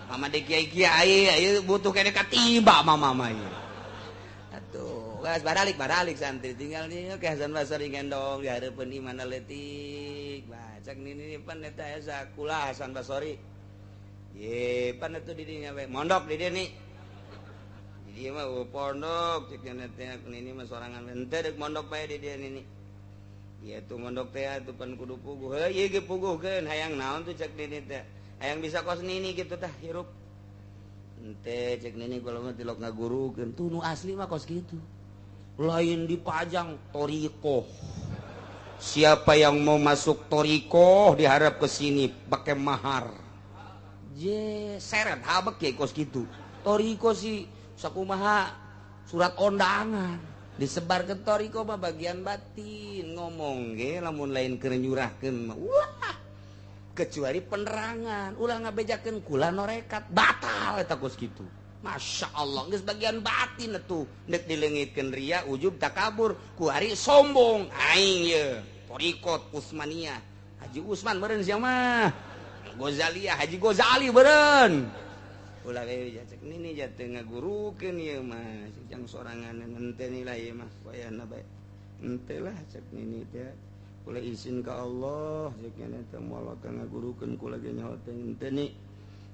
Mama di kiai-kiai ieu butuh kene katiba mama mah ieu. Atuh geus baralik santri tinggal di ke Hasan Basri gendong di hareupeun imahna leutik. Cak nini pan eta aya sakulah Hasan Basri. Ye pan atuh di dinya we mondok di dieu nih. Di dieu mah pondok cek nya teh nini mah sorangan henteu deuk mondok bae di dieu nini. Ieu tuh mondok teh atuh pan kudu puguh. Heuh ieu ge puguhkeun hayang naon tuh cek nini teh. Hayang bisa kos nini kitu tah hirup. Ente cek nini kula mah tilok ngagurukeun tuh nu asli mah kos kitu. Lain dipajang thoriqoh. Siapa yang mau masuk thoriqoh diharap ke sini pakai mahar. Je seret habek ge kos kitu. Thoriqoh sih sakumaha surat undangan disebar ke thoriqoh mah bagian batin ngomong ge lamun lain keur nyurahkeun mah ulah kecuali penerangan ulah ngabejakeun kula norekat batal eta kos kitu. Masya Allah geus bagian batin atuh nek dileungitkeun ria ujub takabur ku ari sombong aing ye thoriqot Utsmaniyah Haji Usman meureun sia mah Ghazaliyah Haji Ghazali meureun ulah we cek nini jatuh ngagurukeun ieu mah jang sorangan henteu nilai ieu mah wayahna bae henteu lah cek nini teh kula izin ka Allah cek nini teh moal ka ngagurukeun kula ge nyaho teh henteu ni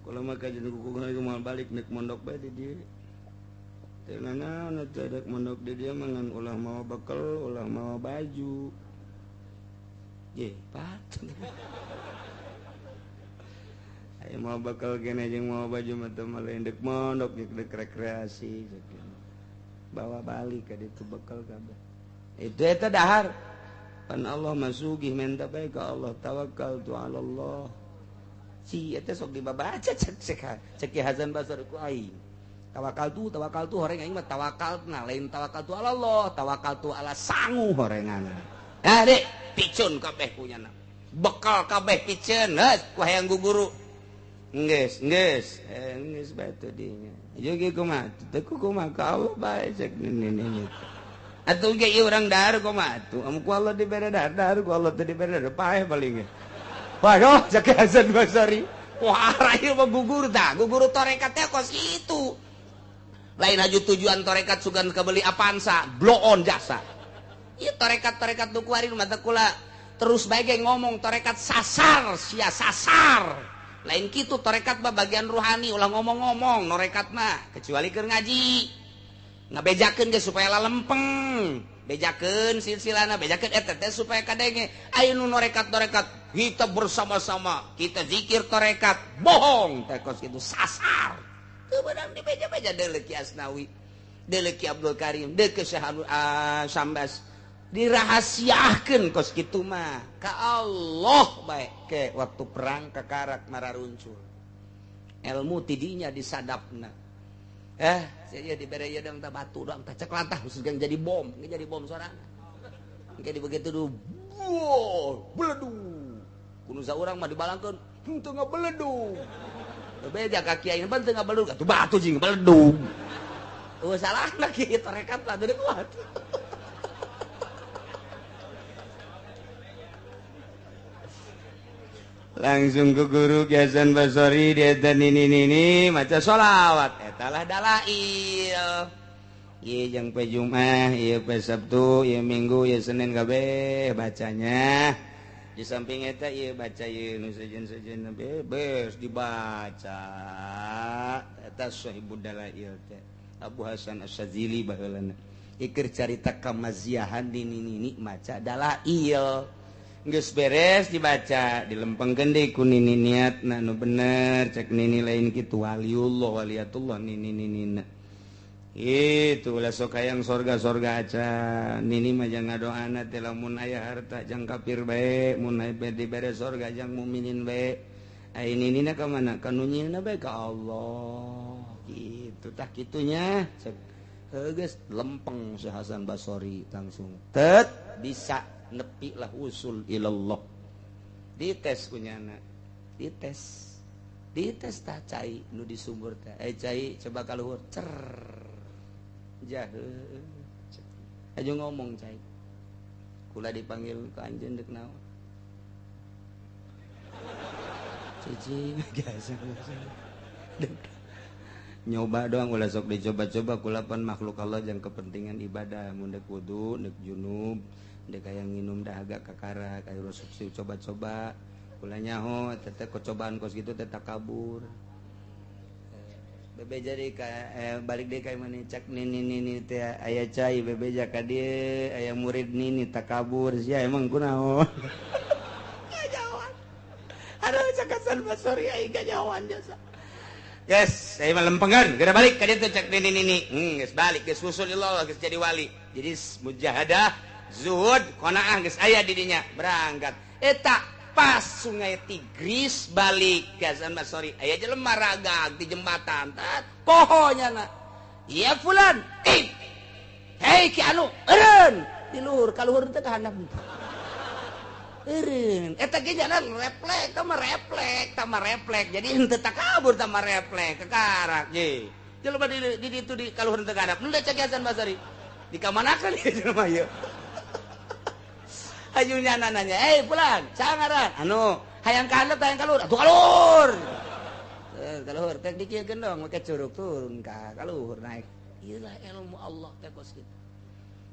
kula mah kajeun kuku moal balik nek mondok bae di dieu teh nanaon teh dek mondok di dieu mah ngan ulah mawa bekel ulah mawa baju ye patut. Ayo mau bakal kene jeung mau baju mah teu lain dek mondok jeung dek rekreasi bawa balik ka ditu bekal kabeh itu eta dahar pan Allah masugih menta bae ka Allah tawakal tu ala Allah si eta sok dibabaca cek cek Ki Hasan Basri ku aing tawakal tu horeng aing mah tawakal na lain tawakal tu ala Allah tawakal tu ala sangu horengan ha dek picun kabeh punyana bekal kabeh piceun heuh ku hayang guguru geus geus geus batu dinya ieu ge kumaha teu kumaha ka Allah bae cek nini atuh ge ieu urang dahar kumaha atuh amun ku Allah dibere dahar dahar ku Allah teu dibere dahar paeh paling ge waduh cek Hasan Basri wah ieu mah gugur tah gugur tarekat teh kos kitu lain haju tujuan tarekat sugan kabeli Avanza blow on jasa ieu tarekat-tarekat nu kuari mata kula terus bae ge ngomong tarekat sasar sia sasar lain kitu tarekat mah bagian ruhani ulah ngomong-ngomong norekat mah kecuali keur ngaji ngabejakeun ge supaya lalempeng bejakeun silsilana bejakeun eta teh supaya kadenge aya nu norekat-norekat kita bersama-sama kita zikir tarekat bohong teh kos kitu sasar teu beunang dibeja-beja deuleu Ki Asnawi deuleu Ki Abdul Karim deuleu Syekh Sambas dirahasiakeun kos kitu mah ka Allah bae ke waktu perang kakarak mararuncul ilmu tidinya disadapna saya dibere ieu dang tah batu dang tah cek lantah khusus jadi bom ge jadi bom sorangan engke di begitu du beledu kudu saurang mah dibalangkeun henteu ngabeledug beja ka kiai ban teu ngabeledug atuh batu jeung beledug eueuh salahna kieu tarekat lah deui kuat. Langsung ke guru Ki Hasan Basri dia dan nini maca sholawat eta lah dalail ieu jeung pe Jumat ieu pe Sabtu ieu Minggu ieu Senin kabeh bacanya di samping eta ieu baca ieu nu sejen-sejen bebas dibaca eta Sahibud Dalail teh Abu Hasan Asy-Syadzili baheulana ieu carita kamaziahan di nini maca dalail geus beres dibaca dilempengkeun deui ku nini niatna nu bener cek nini lain kitu waliullah waliyatullah nini ninina itu ulah sok hayang sorga-sorga acan nini mah jang ngadoana teh lamun aya harta jang kafir bae mun aya dibere sorga jang mukminin bae ai ninina ka mana ka nu nyieunna bae ka Allah kitu tah kitunya cek heuh geus lempeng si Hasan Basri langsung tet bisa nepi lah usul ilallah dites kunyana dites dites tah cai nu di sumur teh cai coba kaluhur cer jahe aja ngomong cai kula dipanggil ke anjeun deuk naon cicing biasa nyoba doang ulah sok dicoba-coba kula pan makhluk Allah jang kepentingan ibadah mun deuk wudu deuk junub dek hayang nginum dahaga kakara kayak rusuk sih coba-coba kula nyaho teteh kecobaan kos gitu teteh kabur. Bebeja deui ka balik deui ka imah cak nini nini teh aya cai bebeja ka dieu aya murid nini takabur sia emang kunaon. Kanyahoan. Aduh, cak Hasan Basori aing kanyahoan jasa. Guys, saya mah lempengan, geura balik ka dieu teh cak nini nini. Geus balik geus usul Allah geus jadi wali. Jadi mujahadah, zuhud, qanaah geus aya di dinya, berangkat. Eta pas Sungai Tigris balik ke Hasan Basori aya jelema ragag di jembatan tat pohonya na ya fulan eh hei ki anu eureun di luhur ka luhur teh ka handap eureun eta ge jalan refleks tah mah refleks tah mah refleks jadi henteu takabur tah mah refleks kekarak ye jelema di ditu di ka luhur teh ka handap nu cek Hasan Basori dikamanakeun ieu jelema ieu. Hajunya nanya, eh fulan, sangaran, anu, hayang ka handap, hayang ka luhur, atuh ka luhur. Ka luhur, teh dikieun dong, make curug turun ka luhur naik. Iyalah ilmu Allah teh kos kitu.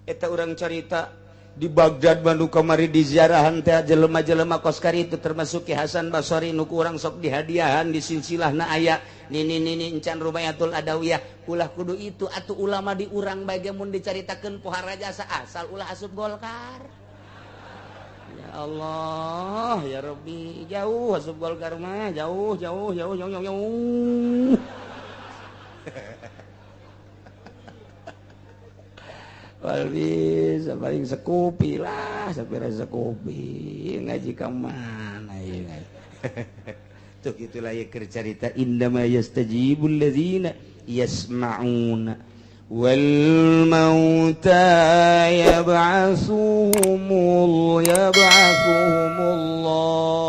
Eta urang carita di Baghdad Bandung kamari di ziarahan teh jelema-jelema kos itu termasuk Ki Hasan Basori nu ku urang sok dihadiahan di silsilahna aya nini nini encan Rubayatul Adawiyah ulah kudu itu atuh ulama di urang bae ge mun dicaritakeun pohara jasa asal ulah asup Golkar. Ya Allah, ya Rabbi, jauh asup Golkar mah, jauh jauh jauh jauh jauh jauh. Wal bisa paling sekupi lah, sapira sekupi ngaji ka mana ieu. Tuh gitulah ya keur carita indama yastajibul ladzina yasma'una wal mauta yab'atsuhumullah